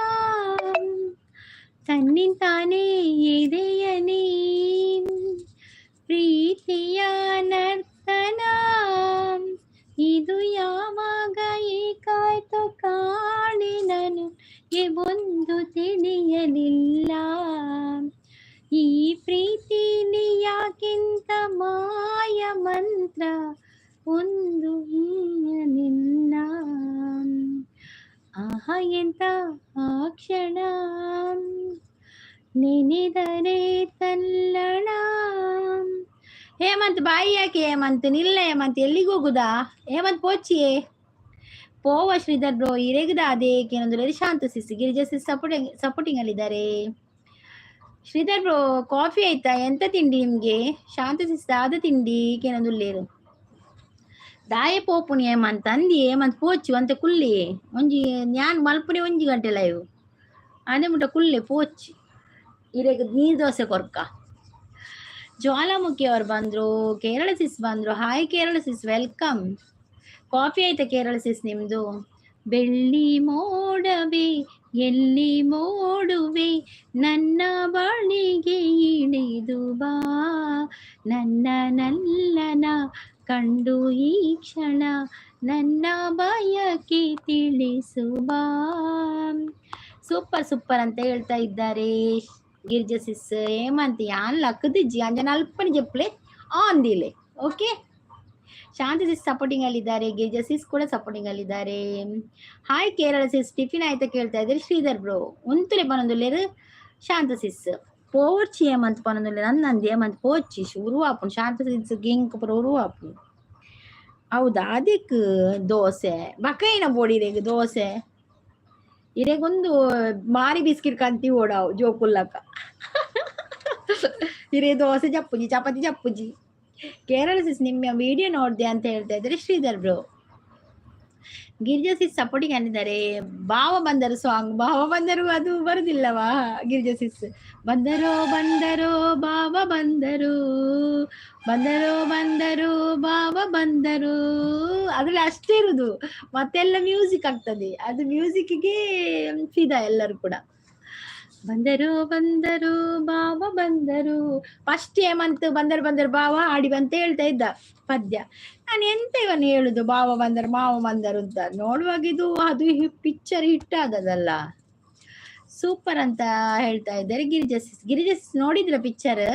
ತನ್ನಿಂತಾನೇ ಎದೆಯನೇ ಪ್ರೀತಿಯ ನರ್ತನ, ಒಂದು ತಿಳಿಯಲಿಲ್ಲ. ಈ ಪ್ರೀತಿಲಿ ಯಾಕಿಂತ ಮಾಯ ಮಂತ್ರ ಒಂದು ನಿನ್ನ. ಆಹ ಎಂತ ಆ ಕ್ಷಣ ನೆನೆದರೆ ತಲ್ಲಣ. ಹೇಮಂತ್ ಬಾಯಿ ಯಾಕೆ ಹೇಮಂತ್ ನಿಲ್ಲ ಹೇಮಂತ್, ಎಲ್ಲಿಗೆ ಹೋಗುದಾ ಹೇಮಂತ್? ಪೋಚಿಯೇ ಪೋವ ಶ್ರೀಧರ್ ಬ್ರೋ ಇರೆಗದ ಅದೇ ಏನಂದ್ರೆ Shanta sis, Girija sis supporting supporting ಅಲ್ಲಿದ್ದಾರೆ. ಶ್ರೀಧರ್ ಬ್ರೋ ಕಾಫಿ ಆಯ್ತಾ? ಎಂತ ತಿಂಡಿ ನಿಮ್ಗೆ? ಶಾಂತ ಸಿಸ್ ದಾದ ತಿಂಡಿ ಕೇನೊಂದುಲ್ಲೇರು ದಾಯೆ ಪೋಪುನಿ ಹೇಮಂತ್ ಅಂದಿ ಹೇಮಂತ್ ಪೋಚು ಅಂತ ಕುಲ್ಲಿ ಒಂಜಿ ಜ್ಞಾನ್ ಮಲ್ಪುನಿ ಒಂಜಿ ಗಂಟೆ ಲೈವ್ ಅದೇ ಮುಟ್ಟ ಕುಲ್ಲೆ ಪೋಚಿ ಇರೆಗ್ ನೀರ್ ದೋಸೆ ಕೊರ್ಕ. ಜ್ವಾಲಾಮುಖಿ ಅವ್ರು ಬಂದ್ರು, ಕೇರಳ ಸಿಸ್ ಬಂದ್ರು. Hi Kerala sis, welcome. Coffee ಆಯ್ತಾ ಕೇರಳ ಸಿಸ್ ನಿಮ್ದು? ಬೆಳ್ಳಿ ಮೋಡವೇ ಎಲ್ಲಿ ಮೋಡುವೆ ನನ್ನ ಬಳಿಗೆ ಇಳಿದು ಬಾ, ನನ್ನ ನಲ್ಲನ ಕಂಡು ಈ ಕ್ಷಣ ನನ್ನ ಬಯಕೆ ತಿಳಿಸು ಬಾ. ಸೂಪರ್ ಸೂಪರ್ ಅಂತ ಹೇಳ್ತಾ ಇದ್ದಾರೆ ಗಿರಿಜಾ ಸಿಸ್. ಹೇಮಂತ್ ಯಾನ್ ಲಕ್ಕದಿಜ್ಜಿ ಅಂಜನ ಅಲ್ಪನಿ ಜಪ್ಲೆ ಆಂದಿಲೆ. ಓಕೆ, ಶಾಂತಿ ಸಿಸ್ ಸಪೋರ್ಟಿಂಗ್ ಅಲ್ಲಿದ್ದಾರೆ, ಗಿರಿಜಾ ಸಿಸ್ ಕೂಡ ಸಪೋರ್ಟಿಂಗ್ ಅಲ್ಲಿದ್ದಾರೆ. ಹಾಯ್ ಕೇರಳ ಸಿಸ್, ಟಿಫಿನ್ ಆಯ್ತಾ ಕೇಳ್ತಾ ಇದ್ದಾರೆ ಶ್ರೀಧರ್ ಬ್ರೋ. ಉಂತುಲೆ ಪನೊಂದುಲ್ಲೇರು ಶಾಂತ ಸಿಸ್ ಪೋರ್ಚಿ ಹೇಮಂತ್ ಪನೊಂದುಲ್ಲೇರು ಅಂದಂದು ಹೇಮಂತ್ ಪೋಚಿ ಉರುವಾಪುಂಡು ಶಾಂತ ಸಿಸ್ ಗಿಂಕ್ ಪುರ ಉರುವಾಪುಂಡು. ಹೌದಾ? ಅದಕ್ಕೆ ದೋಸೆ ಬಕೈನ ಬೋಡಿರೇಗ ದೋಸೆ ಇರೆಗೊಂದು ಮಾರಿ ಬಿಸ್ಕಿಟ್ ಕಂತಿ ಓಡಾವು ಜೋಕುಲ್ಲಕ. ಹಿರೇ ದೋಸೆ ಜಪ್ಪುಜಿ ಚಪಾತಿ ಜಪ್ಪುಜಿ. ಕೇರಳ ಸಿಸ್ ನಿಮ್ಮ ವಿಡಿಯೋ ನೋಡಿದೆ ಅಂತ ಹೇಳ್ತಾ ಇದ್ದಾರೆ Sridhar bro. Girija sis supporting ಅಂದಿದ್ದಾರೆ. ಭಾವ ಬಂದರು ಸಾಂಗ್, ಭಾವ ಬಂದರು ಅದು ಬರುದಿಲ್ಲವಾ ಗಿರಿಜಾ ಸಿಸ್? ಬಂದರೋ ಬಂದರೋ ಭಾವ ಬಂದರು, ಬಂದರೋ ಬಂದರು ಭಾವ ಬಂದರು, ಅದ್ರಲ್ಲಿ ಅಷ್ಟೇ ಇರುದು, ಮತ್ತೆಲ್ಲ ಮ್ಯೂಸಿಕ್ ಆಗ್ತದೆ. ಅದು ಮ್ಯೂಸಿಕ್ಗೆ ಫಿದಾ ಎಲ್ಲರೂ ಕೂಡ. ಬಂದರು ಬಂದರು ಬಾವ ಬಂದರು. ಫಸ್ಟ್ ಹೇಮಂತ್ ಬಂದರು ಬಂದರು ಬಾವ ಆಡಿ ಅಂತ ಹೇಳ್ತಾ ಇದ್ದ ಪದ್ಯ. ನಾನು ಎಂತ ಇವನು ಹೇಳುದು ಬಾವ ಬಂದರು ಮಾವ ಬಂದರು ಅಂತ ನೋಡುವಾಗ ಇದು ಅದು ಪಿಕ್ಚರ್ ಹಿಟ್ ಆದದಲ್ಲ. ಸೂಪರ್ ಅಂತ ಹೇಳ್ತಾ ಇದ್ದಾರೆ ಗಿರಿಜಾ ಸಿಸ್. ಗಿರಿಜಾ ಸಿಸ್ ನೋಡಿದ್ರ ಪಿಕ್ಚರ್?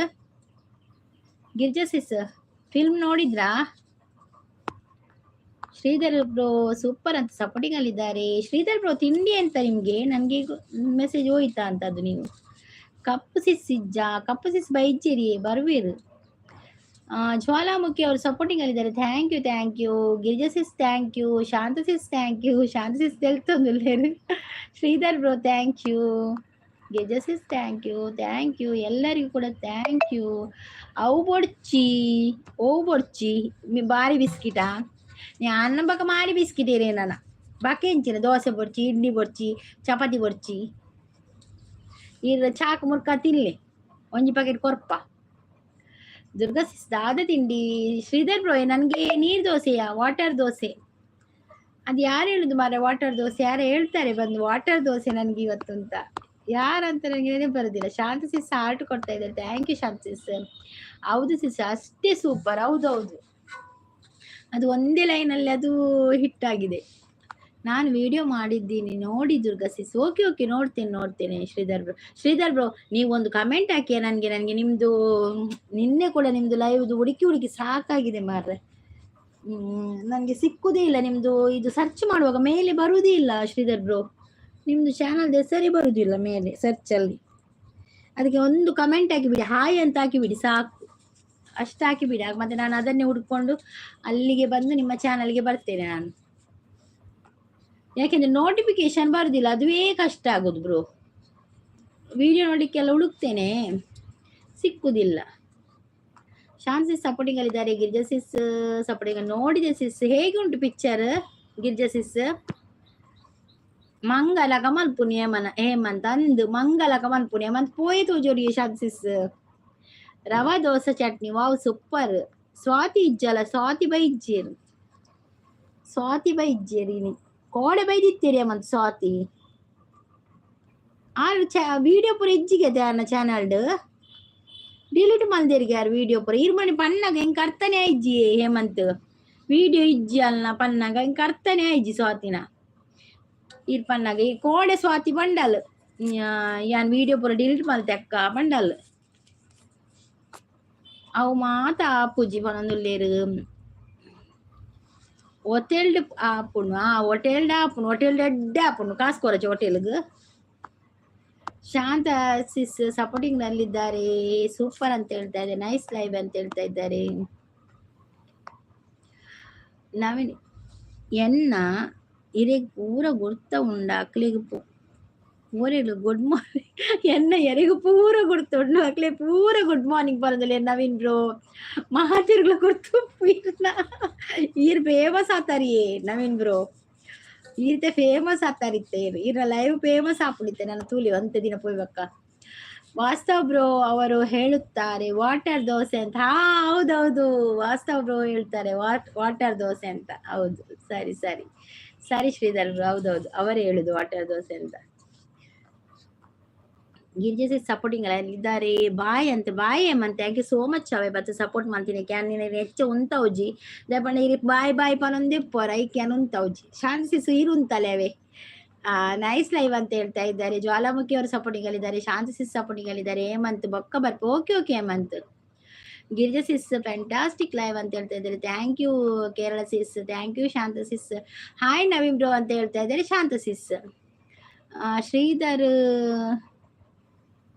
ಗಿರಿಜಾ ಸಿಸ್ ಫಿಲ್ಮ್ ನೋಡಿದ್ರಾ? ಶ್ರೀಧರ್ ಬ್ರೋ ಸೂಪರ್ ಅಂತ ಸಪೋರ್ಟಿಂಗ್ ಅಲ್ಲಿದ್ದಾರೆ. ಶ್ರೀಧರ್ ಬ್ರೋ ತಿಂಡಿ ಅಂತ ನಿಮ್ಗೆ? ನನ್ಗೆ ಮೆಸೇಜ್ ಹೋಯ್ತಾ ಅಂತ ಅದು. ನೀವು ಕಪ್ಪು ಸಿಸ್ ಇಜ್ಜ? ಕಪ್ಪು ಸಿಸ್ ಬೈಜಿರಿ ಬರ್ವೀರು. ಜ್ವಾಲಾಮುಖಿ ಅವರು ಸಪೋರ್ಟಿಂಗ್ ಅಲ್ಲಿದ್ದಾರೆ. Thank you thank you Girija sis, thank you Shanta sis, thank you Shanta sis ತೆಲ್ತೊಂದುಲ್ಲೇರು. Sridhar bro thank you, Girija sis thank you, thank you ಎಲ್ಲರಿಗೂ ಕೂಡ thank you. ಅವು ಬೊಡ್ಚಿ ಓ ಬೊಡ್ಚಿ ಬಾರಿ ಬಿಸ್ಕಿಟಾ ನಾನು ಬಕ ಮಾರಿ ಬಿಸ್ಕಿಟ್ ಏನೇನ ಬಾಕಿ ಎಂಚಿನ ದೋಸೆ ಬೊಡ್ಚಿ, ಇಡ್ಲಿ ಬೊಡ್ಚಿ, ಚಪಾತಿ ಬೊಡ್ಚಿ, ಇರ್ ಚಾಕ್ ಮುರ್ಕ ತಿನ್ಲೆ ಒಂಜಿ ಪ್ಯಾಕೆಟ್ ಕೊರ್ಪ. ದುರ್ಗಾ ಸಿಸ್ ದಾದ ತಿಂಡಿ? ಶ್ರೀಧರ್ ಬ್ರೋ ನನಗೆ ನೀರು ದೋಸೆಯಾ? ವಾಟರ್ ದೋಸೆ ಅದು ಯಾರು ಹೇಳುದು ಮಾರ್ರೆ? ವಾಟರ್ ದೋಸೆ ಯಾರು ಹೇಳ್ತಾರೆ ಬಂದು ವಾಟರ್ ದೋಸೆ ನನಗೆ ಇವತ್ತು ಅಂತ? ಯಾರಂತ ನನಗೆ ನೆನಪು ಬರೋದಿಲ್ಲ. ಶಾಂತ ಸಿಸ್ ಹಾರ್ಟ್ ಕೊಡ್ತಾ ಇದ್ದಾರೆ. Thank you Shanta sis. ಹೌದು ಸಿಸ್ ಅಷ್ಟೇ ಸೂಪರ್. ಹೌದೌದು, ಅದು ಒಂದೇ ಲೈನಲ್ಲಿ ಅದು ಹಿಟ್ಟಾಗಿದೆ. ನಾನು ವಿಡಿಯೋ ಮಾಡಿದ್ದೀನಿ ನೋಡಿ ದುರ್ಗಾ ಸಿಸ್. ಓಕೆ ಓಕೆ, ನೋಡ್ತೇನೆ ನೋಡ್ತೇನೆ. ಶ್ರೀಧರ್ ಬ್ರೋ, ಶ್ರೀಧರ್ ಬ್ರೋ ನೀವು ಒಂದು ಕಮೆಂಟ್ ಹಾಕಿ ನನಗೆ. ನನಗೆ ನಿಮ್ಮದು ನಿನ್ನೆ ಕೂಡ ನಿಮ್ಮದು ಲೈವ್ದು ಹುಡುಕಿ ಹುಡುಕಿ ಸಾಕಾಗಿದೆ ಮಾರ್ರೆ. ನನಗೆ ಸಿಕ್ಕುದೇ ಇಲ್ಲ ನಿಮ್ಮದು. ಇದು ಸರ್ಚ್ ಮಾಡುವಾಗ ಮೇಲೆ ಬರುವುದೇ ಇಲ್ಲ ಶ್ರೀಧರ್ ಬ್ರೋ. ನಿಮ್ಮದು ಚಾನಲ್ದ ಹೆಸರೇ ಬರುವುದಿಲ್ಲ ಮೇಲೆ ಸರ್ಚಲ್ಲಿ. ಅದಕ್ಕೆ ಒಂದು ಕಮೆಂಟ್ ಹಾಕಿಬಿಡಿ, ಹಾಯ್ ಅಂತ ಹಾಕಿಬಿಡಿ ಸಾಕು, ಅಷ್ಟು ಹಾಕಿಬಿಡಿ. ಆಗ ಮತ್ತೆ ನಾನು ಅದನ್ನೇ ಹುಡ್ಕೊಂಡು ಅಲ್ಲಿಗೆ ಬಂದು ನಿಮ್ಮ ಚಾನಲ್ಗೆ ಬರ್ತೇನೆ ನಾನು. ಯಾಕೆಂದ್ರೆ ನೋಟಿಫಿಕೇಶನ್ ಬರುದಿಲ್ಲ, ಅದುವೇ ಕಷ್ಟ ಆಗೋದು ಬ್ರೋ. ವಿಡಿಯೋ ನೋಡ್ಲಿಕ್ಕೆಲ್ಲ ಹುಡುಕ್ತೇನೆ, ಸಿಕ್ಕುದಿಲ್ಲ. ಶಾಂತ್ ಸಿಸ್ ಸಪೋರ್ಟಿಂಗ್ ಅಲ್ಲಿದ್ದಾರೆ. ಗಿರಿಜಾ ಸಿಸ್ ಸಪೋರ್ಟಿಂಗ್ ನೋಡಿದೆ ಸಿಸ್. ಹೇಗೆ ಉಂಟು ಪಿಕ್ಚರ್ ಗಿರಿಜಾ ಸಿಸ್? ಮಂಗಲ ಕಮಲ್ ಪುಣ್ಯ ಹೇಮಂತ್ ಅಂದು ಮಂಗಲ ಕಮಲ್ ಪುಣ್ಯ ಮಂತ್ ಪೋಯೆ ತೋಜೋಡಿ Shanth sis. Rava dosa chutney wow super. Swathi ಇಜ್ಜಲ? Swathi ಬೈಜ್ಜೇರು, Swathi ಬೈಜ್ಜೇರಿ ಕೋಡೆ ಬೈದಿತ್ತೀರಿ ಮಂತ್ ಸ್ವಾತಿ. ಆರು ಚ ವಿಡಿಯೋ ಪೂರ ಇಜ್ಜಿಗೆ ಅನ್ನ ಚಾನಲ್ಡ್ ಡಿಲೀಟ್ ಮಲ್ದೇರಿಗೆ ಯಾರು ವಿಡಿಯೋ ಪೂರ ಇರ್ಮಣಿ ಪನ್ನಾಗ ಹೆಂಗ್ ಅರ್ಥನೇ ಆಯ್ಜಿ ಹೇಮಂತ್. ವಿಡಿಯೋ ಇಜ್ಜಿ ಅಲ್ಲ ಪನ್ನಾಗ ಹೆಂಗ್ ಅರ್ಥನೇ ಆಯ್ಜಿ ಸ್ವಾತಿನ. ಈರ್ ಪನ್ನಾಗ ಈ ಕೋಡೆ ಸ್ವಾತಿ ಬಂಡಲ್ ಯಾನ್ ವಿಡಿಯೋ ಪೂರ ಡಿಲೀಟ್ ಮಲ್ತೆ ಅಕ್ಕ ಬಂಡಲ್. ಅವು ಮಾತ ಆಪುಜಿ ಪನೊಂದುಲ್ಲೆರ್. ಹೋಟೆಲ್ಡ್ ಆಪುಂಡು, ಆ ಹೋಟೆಲ್ಡ್ ಆಪುಂಡು, ಹೋಟೆಲ್ಡ್ ಎಡ್ಡೆ ಆಪುಂಡು. ಕಾಸು ಕೊರಚು ಹೋಟೆಲ್ಗ್. ಶಾಂತ ಸಿಸ್ ಸಪೋರ್ಟಿಂಗ್ ನಲ್ಲಿದ್ದಾರೆ, ಸೂಪರ್ ಅಂತ ಹೇಳ್ತಾ ಇದ್ದಾರೆ, ನೈಸ್ ಲೈವ್ ಅಂತ ಹೇಳ್ತಾ ಇದ್ದಾರೆ. ನವೀನ್ ಎನ್ನ ಇರೆಗ್ ಪೂರ ಗುರ್ತ ಉಂಡ ಅಕ್ಲೆಗ್ ಪೂರೆಲು ಗುಡ್ ಮಾರ್ನಿಂಗ್. ಎನ್ನ ಎರೆಗ್ ಪೂರ ಗುರ್ತ ಉಂಡು, ಅಕ್ಲೆ ಪೂರ ಗುಡ್ ಮಾರ್ನಿಂಗ್ ಪನೊಂದುಲ್ಲೆರ್. ನವೀನ್ ಬ್ರೋ, ಮಾತೆರ್ಗ್ಲ ಗುರ್ತು ಈರ್ನ. ಈರ್ ಫೇಮಸ್ ಆತಾರಿಯೇ ನವೀನ್ ಬ್ರೋ, ಈರ್ತೆ ಫೇಮಸ್ ಆತಾರಿತ್ತೆ. ಈರ್ ಈರ್ನ ಲೈವ್ ಫೇಮಸ್ ಆಪುಂಡಿತ್ತೆ. ನಾನು ತೂಲಿ ಒಂತೆ ದಿನ ಪೋಯ್ಬಕ್ಕ. ವಾಸ್ತವ್ ಬ್ರೋ ಅವರು ಹೇಳುತ್ತಾರೆ ವಾಟರ್ ದೋಸೆ ಅಂತ. ಹಾ, ಹೌದೌದು, ವಾಸ್ತವ್ ಬ್ರೋ ಹೇಳ್ತಾರೆ ವಾಟರ್ ದೋಸೆ ಅಂತ. ಹೌದು, ಸರಿ ಸರಿ ಸರಿ ಶ್ರೀಧರ್ ಬ್ರೋ, ಹೌದೌದು, ಅವರೇ ಹೇಳುದು ವಾಟರ್ ದೋಸೆ ಅಂತ. ಗಿರಿಜಾ ಸಪೋರ್ಟಿಂಗ್ ಇದ್ದಾರೆ, ಬಾಯ್ ಅಂತ. Bye Hemant, thank you so much. ಅವೆ ಬತ್ತ ಸಪೋರ್ಟ್ ಮಾಡ್ತೀನಿ. Can ಹೆಚ್ಚ ಉಂತೌಜಿ ದಯಪಂಡ ಇರಿ ಬಾಯ್ ಬಾಯ್ ಪನೊಂದೇ ಪೊರ I can ಉಂತೌಜಿ. ಶಾಂತಿ ಸಿಸು ಇರು ಉಂತಲೆ ಅವೇ. ನೈಸ್ ಲೈವ್ ಅಂತ ಹೇಳ್ತಾ ಇದ್ದಾರೆ. ಜ್ವಾಲಾಮುಖಿ ಅವರು ಸಪೋರ್ಟಿಂಗ್ ಅಲ್ಲಿದ್ದಾರೆ, ಶಾಂತಿ ಸಿಸ್ ಸಪೋರ್ಟಿಂಗ್ ಅಲ್ಲಿದ್ದಾರೆ. ಹೇಮಂತ್ ಬೊಕ್ಕ ಬರ್ಪ. Okay okay Hemant. Girija sis fantastic live ಅಂತ ಹೇಳ್ತಾ ಇದ್ದಾರೆ. Thank you Kerala sis, thank you Shanta sis. Hi Naveen bro ಅಂತ ಹೇಳ್ತಾ ಇದ್ದಾರೆ ಶಾಂತ ಸಿಸ್. ಶ್ರೀಧರ್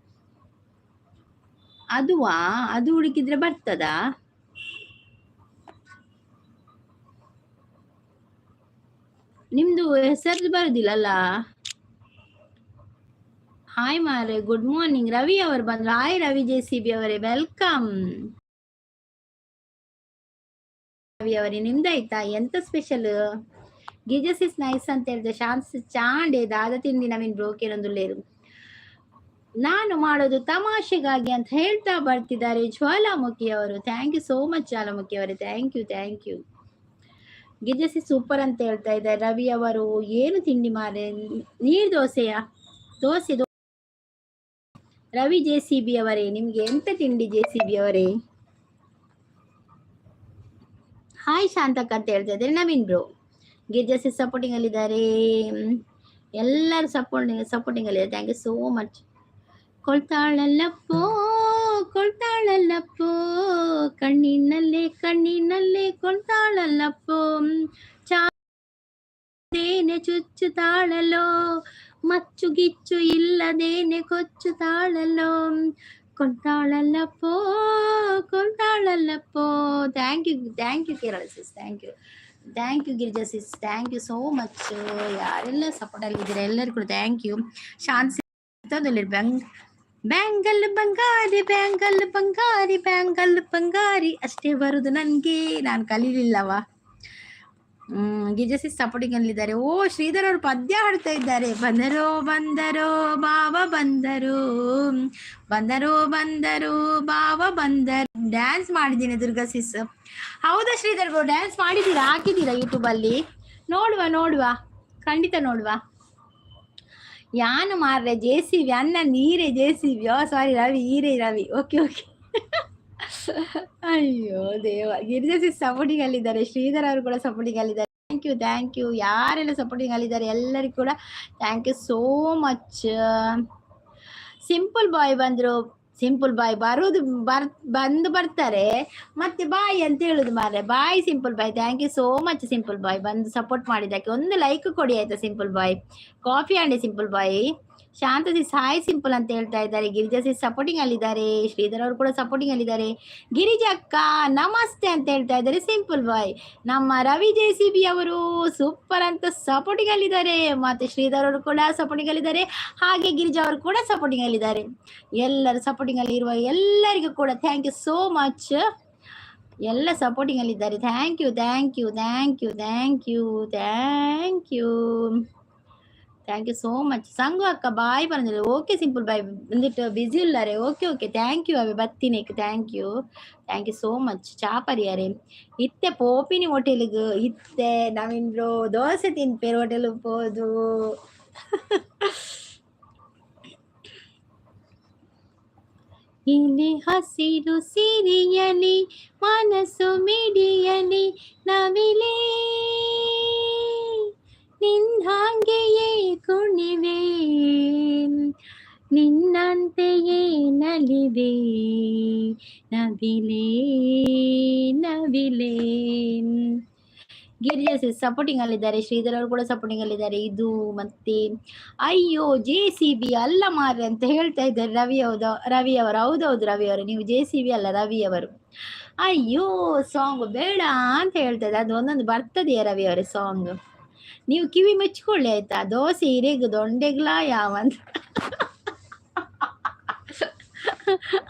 ಅದುವಾ, ಅದು ಹುಡುಕಿದ್ರೆ ಬರ್ತದಾ? ನಿಮ್ದು ಹೆಸರು ಬರುದಿಲ್ಲಲ್ಲ. ಹಾಯ್ ಮಾರೆ, ಗುಡ್ ಮಾರ್ನಿಂಗ್. ರವಿ ಅವರು ಬಂದ್ರು. ಹಾಯ್ ರವಿ ಜೆ ಸಿ ಬಿ ಅವರೇ, welcome. Ravi ಅವರೇ, ನಿಮ್ದಾಯ್ತಾ? ಎಂತ ಸ್ಪೆಷಲ್? ಗಿಜಸ್ is nice ಅಂತ ಹೇಳಿದೆ. ಶಾಂತ್ ಚಾಂಡೆ ದಾದ ತಿಂಡಿ ನವೀನ್ ಬ್ರೋಕೇನೊಂದುಲ್ಲೇರು. ನಾನು ಮಾಡೋದು ತಮಾಷೆಗಾಗಿ ಅಂತ ಹೇಳ್ತಾ ಬರ್ತಿದ್ದಾರೆ ಜ್ವಾಲಾಮುಖಿ ಅವರು. Thank you so much Jwalamukhi ಅವರೇ, thank you thank you. ಗಿಜಸಿ super ಅಂತ ಹೇಳ್ತಾ ಇದ್ದಾರೆ ರವಿ ಅವರು. ಏನು ತಿಂಡಿ ಮಾರೆ? ನೀರ್ ದೋಸೆಯಾ? Dosa. Ravi J C B ಅವರೇ, ನಿಮ್ಗೆ ಎಂತ ತಿಂಡಿ ಜೆ ಸಿ ಬಿ ಅವರೇ? ಹಾಯ್ ಶಾಂತಕ್ಕ ಅಂತ ಹೇಳ್ತಾ ಇದ್ದಾರೆ ನವೀನ್ ಬ್ರೋ. ಗಿರ್ಜಸಿ ಸಪೋರ್ಟಿಂಗ್ ಅಲ್ಲಿದ್ದಾರೆ, ಎಲ್ಲರೂ ಸಪೋರ್ಟಿಂಗ್ ಸಪೋರ್ಟಿಂಗ್ ಅಲ್ಲಿದ್ದಾರೆ. Thank you so much. ಕೊಳ್ತಾಳಲ್ಲಪ್ಪೋ ಕೊಳ್ತಾಳಲ್ಲಪ್ಪೋ, ಕಣ್ಣಿನಲ್ಲೇ ಕಣ್ಣಿನಲ್ಲೇ ಕೊಳ್ತಾಳಲ್ಲಪ್ಪೋ, ಚಾದೇನೆ ಚುಚ್ಚುತ್ತಾಳಲೋ, ಮಚ್ಚು ಗಿಚ್ಚು ಇಲ್ಲದೇನೆ ಕೊಚ್ಚುತ್ತಾಳಲೋ, ಕೊಳ್ತಾಳಲ್ಲಪ್ಪೋ ಕೊಳ್ತಾಳಲ್ಲಪ್ಪೋ. Thank you thank you Kerala sis, thank you thank you Girija sis, thank you so much. ಯಾರೆಲ್ಲ ಸಪೋರ್ಟ್ ಅಲ್ಲಿ ಎಲ್ಲರಿಗೂ ಕೂಡ thank you. ಶಾಂತಿ ಬ್ಯಾಂಗ್ ಬ್ಯಾಂಗಲ್ ಬಂಗಾರಿ ಬ್ಯಾಂಗಲ್ ಬಂಗಾರಿ ಬ್ಯಾಂಗಲ್ ಬಂಗಾರಿ ಅಷ್ಟೇ ಬರುದು ನನ್ಗೆ, ನಾನು ಕಲೀಲಿಲ್ಲವಾ. ಗಿರಿಜಾ ಸಿಸ್ ಸಪೋರ್ಟಿಂಗ್ ಅಲ್ಲಿದ್ದಾರೆ. ಓ, ಶ್ರೀಧರ್ ಅವರು ಪದ್ಯ ಹಾಡ್ತಾ ಇದ್ದಾರೆ. ಬಂದರೋ ಬಂದರೋ ಬಾವ ಬಂದರು, ಬಂದರೋ ಬಂದರು ಬಾವ ಬಂದರು. ಡ್ಯಾನ್ಸ್ ಮಾಡಿದ್ದೀನಿ ದುರ್ಗಾ ಸಿಸ್. ಹೌದಾ ಶ್ರೀಧರ್ ಬ್ರೋ, ಡ್ಯಾನ್ಸ್ ಮಾಡಿದ್ದೀರಾ? ಹಾಕಿದ್ದೀರಾ ಯೂಟ್ಯೂಬ್ ಅಲ್ಲಿ? ನೋಡುವ ನೋಡುವ, ಖಂಡಿತ ನೋಡುವ. ಯಾನು ಮಾರ್ರೆ ಜೆ ಸಿ ಬಿ ಅನ್ನ ನೀರೇ J C B. Oh sorry Ravi, ಈರೇ ರವಿ. Okay okay. ಅಯ್ಯೋ ದೇವ. ಗಿರಿಜಾ ಸಿಸ್ ಸಪೋರ್ಟಿಂಗ್ ಅಲ್ಲಿದ್ದಾರೆ, ಶ್ರೀಧರ್ ಅವರು ಕೂಡ ಸಪೋರ್ಟಿಂಗ್ ಅಲ್ಲಿದ್ದಾರೆ. Thank you thank you. ಯಾರೆಲ್ಲ ಸಪೋರ್ಟಿಂಗ್ ಅಲ್ಲಿದ್ದಾರೆ ಎಲ್ಲರಿಗೂ ಕೂಡ thank you so much. Simple boy ಬಂದರು. ಸಿಂಪಲ್ ಬಾಯ್ ಬರುದು ಬಂದು ಬರ್ತಾರೆ, ಮತ್ತೆ ಬಾಯ್ ಅಂತ ಹೇಳುದು ಮಾರ್ರೆ. Bye simple boy, thank you so much simple boy ಬಂದು ಸಪೋರ್ಟ್ ಮಾಡಿದ್ದಕ್ಕೆ. ಒಂದು ಲೈಕ್ ಕೊಡಿ ಆಯ್ತಾ ಸಿಂಪಲ್ ಬಾಯ್. ಕಾಫಿ ಅಂಡೆ simple boy. Shanta sis hi simple ಅಂತ ಹೇಳ್ತಾ ಇದ್ದಾರೆ. ಗಿರಿಜಾ ಸಿಸ್ ಸಪೋರ್ಟಿಂಗ್ ಅಲ್ಲಿದ್ದಾರೆ, ಶ್ರೀಧರ್ ಅವರು ಕೂಡ ಸಪೋರ್ಟಿಂಗ್ ಅಲ್ಲಿದ್ದಾರೆ. ಗಿರಿಜಾ ಅಕ್ಕ ನಮಸ್ತೆ ಅಂತ ಹೇಳ್ತಾ ಇದ್ದಾರೆ ಸಿಂಪಲ್ ಬಾಯ್. ನಮ್ಮ ರವಿ ಜೆ ಸಿ ಬಿ ಅವರು ಸೂಪರ್ ಅಂತ ಸಪೋರ್ಟಿಂಗ್ ಅಲ್ಲಿದ್ದಾರೆ, ಮತ್ತೆ ಶ್ರೀಧರ್ ಅವರು ಕೂಡ ಸಪೋರ್ಟಿಂಗ್ ಅಲ್ಲಿದ್ದಾರೆ, ಹಾಗೆ ಗಿರಿಜಾ ಅವರು ಕೂಡ ಸಪೋರ್ಟಿಂಗ್ ಅಲ್ಲಿದ್ದಾರೆ. ಎಲ್ಲರೂ ಸಪೋರ್ಟಿಂಗ್ ಅಲ್ಲಿ ಇರುವ ಎಲ್ಲರಿಗೂ ಕೂಡ thank you so much. ಎಲ್ಲ ಸಪೋರ್ಟಿಂಗ್ ಅಲ್ಲಿದ್ದಾರೆ. Thank you thank you thank you thank you thank you thank you so much. Sangu ಅಕ್ಕ ಬಾಯ್ ಬಂದಿಲ್ಲ. ಓಕೆ ಸಿಂಪಲ್ ಬಾಯ್, ಬಂದಿಟ್ಟು ಬಿಸಿ ಇಲ್ಲಾರೆ. ಓಕೆ ಓಕೆ, thank you ಅವೆ ಬತ್ತಿನೇಕ್. Thank you thank you so much. ಚಾಪರಿಯಾರೆ ಇತ್ತೆ ಪೋಪಿನಿ ಹೋಟೆಲ್ಗ್ ಇತ್ತೆ Naveen bro dosa ತಿನ್ಪೇರು hotel ಪೋದು. ಇಲ್ಲಿ ಹಸಿರು ಸಿರಿಯಲಿ ಮನಸ್ಸು ಮಿಡಿಯಲಿ ನವಿಲೇ ನಿನ್ನಾಗೆಯೇ ಕುಣಿವೆ, ನಿನ್ನಂತೆಯೇ ನಲಿವೆ, ನವಿಲೇ ನವಿಲೇ. ಗಿರಿಜಾ ಸಪೋರ್ಟಿಂಗ್ ಅಲ್ಲಿದ್ದಾರೆ, ಶ್ರೀಧರ್ ಅವರು ಕೂಡ ಸಪೋರ್ಟಿಂಗ್ ಅಲ್ಲಿದ್ದಾರೆ. ಇದು ಮತ್ತೆ ಅಯ್ಯೋ ಜೆಸಿಬಿ ಅಲ್ಲ ಮಾರ್ರೆ ಅಂತ ಹೇಳ್ತಾ ಇದ್ದಾರೆ ರವಿ. ಹೌದು ರವಿ ಅವರು, ಹೌದೌದು ರವಿ ಅವರು, ನೀವು ಜೆಸಿಬಿ ಅಲ್ಲ ರವಿ ಅವರು. ಅಯ್ಯೋ ಸಾಂಗ್ ಬೇಡ ಅಂತ ಹೇಳ್ತಾ ಇದ್ದಾರೆ. ಅದು ಒಂದೊಂದು ಬರ್ತದೆಯಾ ರವಿ ಅವರೇ ಸಾಂಗ್? ನೀವು ಕಿವಿ ಮೆಚ್ಕೊಳ್ಳಿ ಆಯ್ತಾ. ದೋಸೆ ಇರೆಗ್ ದೊಂಡೆಗ್ಲಾ ಯಾವಂತ.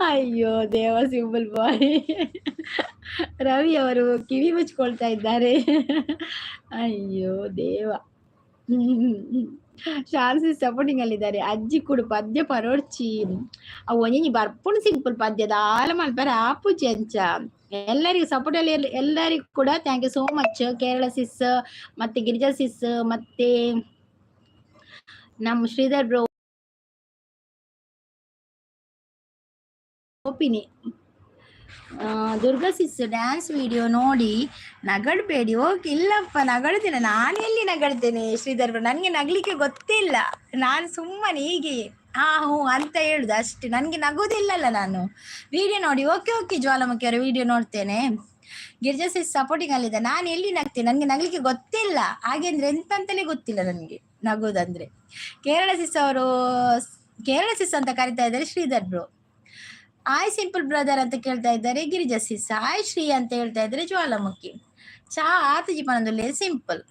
ಅಯ್ಯೋ ದೇವ, ಸಿಂಪಲ್ ಬಾಯ್ ರವಿ ಅವರು ಕಿವಿ ಮುಚ್ಕೊಳ್ತಾ ಇದ್ದಾರೆ. ಅಯ್ಯೋ ದೇವ. ಶಾನ್ಸಿ ಸಪೋರ್ಟಿಂಗ್ ಅಲ್ಲಿದ್ದಾರೆ. ಅಜ್ಜಿ ಕುಡು ಪದ್ಯ ಪರೋಡ್ಚಿ ಅವು ಒಂಜಿ ಬರ್ಪುಣು ಸಿಂಪಲ್ ಪದ್ಯ ದಾಲ ಮಲ್ಪರ ಆಪುಜಿ ಅಂಚ. ಎಲ್ಲರಿಗೂ ಸಪೋರ್ಟ್ ಅಲ್ಲಿ ಎಲ್ಲರಿಗೂ ಕೂಡ thank you so much. Kerala sis ಮತ್ತೆ ಗಿರಿಜಾ ಸಿಸ್ ಮತ್ತೆ ನಮ್ಮ ಶ್ರೀಧರ್ ಬ್ರೋ ಒಪಿನಿ. ದುರ್ಗಾ ಸಿಸ್ ಡ್ಯಾನ್ಸ್ ವಿಡಿಯೋ ನೋಡಿ ನಗಡಬೇಡಿ. ಓಕೆ, ಇಲ್ಲಪ್ಪ ನಗಡುದಿಲ್ಲ. ನಾನು ಎಲ್ಲಿ ನಗಡ್ತೇನೆ ಶ್ರೀಧರ್ ಬ್ರೋ, ನನಗೆ ನಗಲಿಕ್ಕೆ ಗೊತ್ತಿಲ್ಲ. ನಾನು ಸುಮ್ಮನೆ ಹೀಗೆ ಹಾ ಹ್ಞೂ ಅಂತ ಹೇಳುದು ಅಷ್ಟೇ, ನನಗೆ ನಗುದಿಲ್ಲಲ್ಲ ನಾನು. ವಿಡಿಯೋ ನೋಡಿ ಓಕೆ ಓಕೆ ಜ್ವಾಲಾಮುಖಿ ಅವರ ವಿಡಿಯೋ ನೋಡ್ತೇನೆ. ಗಿರಿಜಾ ಸಿಸ್ ಸಪೋರ್ಟಿಂಗ್ ಅಲ್ಲಿದೆ. ನಾನು ಎಲ್ಲಿ ನಗ್ತೇನೆ, ನನಗೆ ನಗಲಿಕ್ಕೆ ಗೊತ್ತಿಲ್ಲ. ಹಾಗೆ ಅಂದ್ರೆ ಎಂತಂತಲೇ ಗೊತ್ತಿಲ್ಲ ನನಗೆ ನಗೋದಂದ್ರೆ. ಕೇರಳ ಸಿಸ್ ಅವರು, ಕೇರಳ ಸಿಸ್ ಅಂತ ಕರಿತಾ ಇದ್ದಾರೆ Sridhar bro. Hi simple brother ಅಂತ ಕೇಳ್ತಾ ಇದ್ದಾರೆ ಗಿರಿಜಾ ಸಿಸ್. ಹಾಯ್ ಶ್ರೀ ಅಂತ ಹೇಳ್ತಾ ಇದ್ದಾರೆ ಜ್ವಾಲಾಮುಖಿ. ಚಾ ಆತುಜಿ ಪನೊಂದುಲ್ಲೆ ಸಿಂಪಲ್.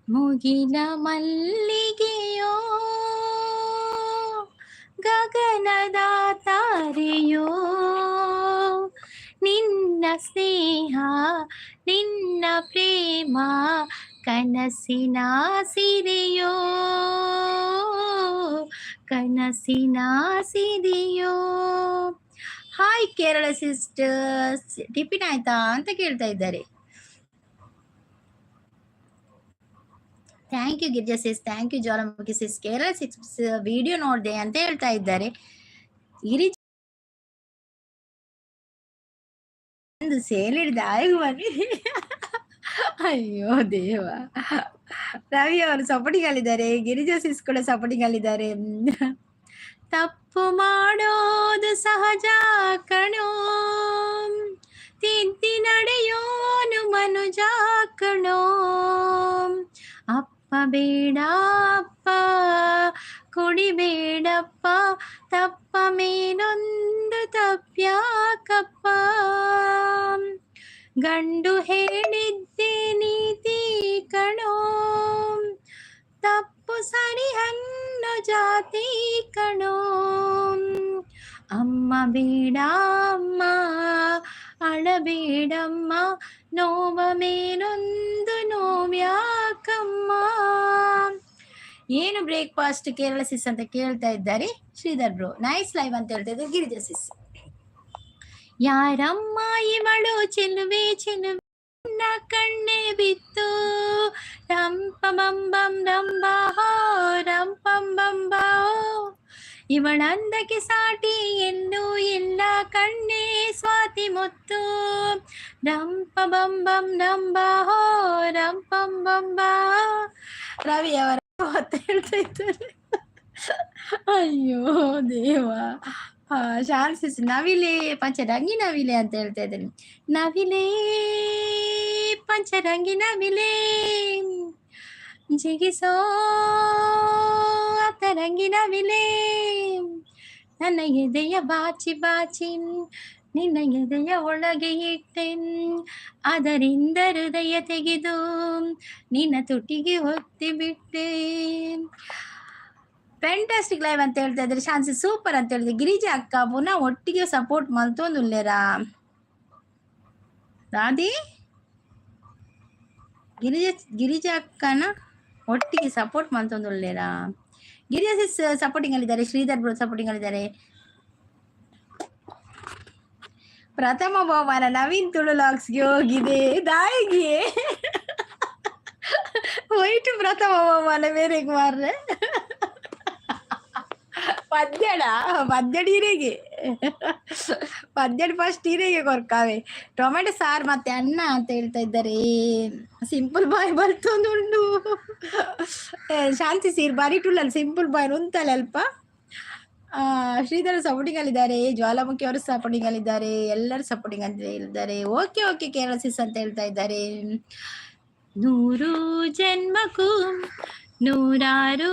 ಮುಗಿಲ ಮಲ್ಲಿಗೆಯೋ ಗಗನದ ತಾರೆಯೋ, ನಿನ್ನ ಸ್ನೇಹ ನಿನ್ನ ಪ್ರೇಮ ಕನಸಿನ ಸಿರಿಯೋ, ಕನಸಿನ ಸಿರಿಯೋ. ಹಾಯ್ ಕೇರಳ ಸಿಸ್ಟರ್ಸ್, ಟಿಫಿನ್ ಆಯ್ತಾ ಅಂತ ಕೇಳ್ತಾ ಇದ್ದಾರೆ. Thank you Girija sis, thank you Jwalamukhi sis. Kerala sis video ನೋಡಿದೆ ಅಂತ ಹೇಳ್ತಾ ಇದ್ದಾರೆ. ಗಿರಿಜಾ ಒಂದು ಸೇಲ್ ಹಿಡಿದ ಆಯ್ತು ಬನ್ನಿ. ಅಯ್ಯೋ ದೇವ. ರವಿ ಅವರು ಸಪೋರ್ಟಿಂಗ್ ಅಲ್ಲಿದ್ದಾರೆ, ಗಿರಿಜಾ ಸಿಸ್ ಕೂಡ ಸಪೋರ್ಟಿಂಗ್ ಅಲ್ಲಿದ್ದಾರೆ. ತಪ್ಪು ಮಾಡೋದು ಸಹಜ ಕಣೋ, ತಿದ್ದಿ ನಡೆಯೋನು ಮನುಜ ಕಣೋ. ಅಪ್ಪ ಬೇಡ ಅಪ್ಪ ಕುಡಿಬೇಡಪ್ಪ, ತಪ್ಪ ಮೇಲೊಂದು ತಪ್ಪ್ಯಾಕಪ್ಪ. ಗಂಡು ಹೇಳಿದ್ದೆ ನೀತಿ ಕಣೋ, ತಪ್ಪು ಸರಿ ಅನ್ನೋ ಜಾತಿ ಕಣೋ. ಅಮ್ಮ ಬೇಡ ಅಮ್ಮ ಅಳಬೇಡಮ್ಮ, ನೋವ ಮೇಲೊಂದು ನೋವ್ಯಾಕಮ್ಮ. ಏನು ಬ್ರೇಕ್ಫಾಸ್ಟ್ ಕೇರಳ ಸಿಸ್ ಅಂತ ಕೇಳ್ತಾ ಇದ್ದಾರೆ ಶ್ರೀಧರ್ ಬ್ರೋ. ನೈಸ್ ಲೈವ್ ಅಂತ ಹೇಳ್ತಾ ಇದ್ದಾರೆ ಗಿರಿಜಾ ಸಿಸ್. ಯಾರಮ್ಮ ಇವಳು ಚೆಲುವೆ ಚೆಲುವೆ ಕಣ್ಣೆ ಬಿತ್ತು, ರಂಪ ಬಂ ಬಂ ರಂಬ ಹೋ ರಂಪಂ ಬಂ ಬಾ. ಇವಳಂದಕ್ಕೆ ಸಾಟಿ ಎಲ್ಲೂ ಇಲ್ಲ ಕಣ್ಣೇ ಸ್ವಾತಿ ಮುತ್ತು, ರಂಪ ಬಂ ಬಂ ರಂಬ ಹೋ ರಂಪಂ ಬಂ ಬಾ. ರವಿ ಅವರ ಅಂತ ಹೇಳ್ತಾ ಇದ್ದಾರೆ. ಅಯ್ಯೋ ದೇವ. ಶಾನ್ಸಿಸ್ ನವಿಲೆ ಪಂಚರಂಗಿ ನವಿಲೆ ಅಂತ ಹೇಳ್ತಾ ಇದ್ದಾರೆ. ನವಿಲೇ ಪಂಚರಂಗಿ ನವಿಲೇ, ಜಿಗಿಸೋ ತರಂಗಿ ನವಿಲೇ, ನನ್ನ ಎದೆಯ ಬಾಚಿ ಬಾಚಿ ನಿನ್ನ ಎದೆಯ ಒಳಗೆ ಇಟ್ಟೆ, ಅದರಿಂದ ಹೃದಯ ತೆಗೆದು ನಿನ್ನ ತುಟಿಗೆ ಒತ್ತಿ ಬಿಟ್ಟೆ. ಫ್ಯಾಂಟಾಸ್ಟಿಕ್ ಲೈವ್ ಅಂತ ಹೇಳ್ತಾ ಇದ್ದಾರೆ ಶಾನ್ಸಿ ಸೂಪರ್ ಅಂತ ಹೇಳಿದ್ರೆ ಗಿರಿಜಾ ಅಕ್ಕ. ಪುನಃ ಒಟ್ಟಿಗೆ ಸಪೋರ್ಟ್ ಮಲ್ತೊಂದುಲ್ಲೇರಾ ರಾಧಿ? ಗಿರಿಜಾ ಗಿರಿಜಾ ಅಕ್ಕನ ಒಟ್ಟಿಗೆ ಸಪೋರ್ಟ್ ಮಲ್ತೊಂದುಲ್ಲೇರಾ? ಗಿರಿಜಾ ಸಿಸ್ ಸಪೋರ್ಟಿಂಗ್ ಅಲ್ಲಿದ್ದಾರೆ, ಶ್ರೀಧರ್ ಬ್ರೋ ಸಪೋರ್ಟಿಂಗ್ ಅಲ್ಲಿದ್ದಾರೆ. ಪ್ರಥಮ ಬಹುಮಾನ ನವೀನ್ ತುಳು ಲಾಕ್ಸ್ಗೆ ಹೋಗಿದೆ. ದಾಯಿಗೆ ವೈಟ್ ಪ್ರಥಮ ಬಹುಮಾನ ಬೇರೆ ಮಾರ್ರೆ. ಪದ್ಯಡ ಪದ್ಯಡೀರಿಗೆ ಪದ್ಯಡ್ ಫಸ್ಟ್ ಹೀರೆಗೆ ಕೊರ್ಕಾವೆ. ಟೊಮೆಟೊ ಸಾರು ಮತ್ತೆ ಅನ್ನ ಅಂತ ಹೇಳ್ತಾ ಇದ್ದಾರೆ. ಸಿಂಪಲ್ ಬಾಯ್ ಬರ್ತೊಂದುಂಡು. ಶಾಂತಿ ಸೀರ್ ಬಾರಿ ಟುಲ್ಲಲ್ಲಿ ಸಿಂಪಲ್ ಬಾಯ್ ಉಂತಲ್ಲ ಅಲ್ಪ. ಶ್ರೀಧರ್ ಸಪೋರ್ಟಿಂಗ್ ಅಲ್ಲಿದ್ದಾರೆ, ಜ್ವಾಲಾಮುಖಿ ಅವರು ಸಪೋರ್ಟಿಂಗ್ ಅಲ್ಲಿದ್ದಾರೆ, ಎಲ್ಲರೂ ಸಪೋರ್ಟಿಂಗ್ ಅಂತ ಹೇಳಿದ್ದಾರೆ. ಓಕೆ ಓಕೆ ಕೇರಳ ಸಿಸ್ ಅಂತ ಹೇಳ್ತಾ ಇದ್ದಾರೆ. ನೂರು ಜನ್ಮಕ್ಕೂ ನೂರಾರು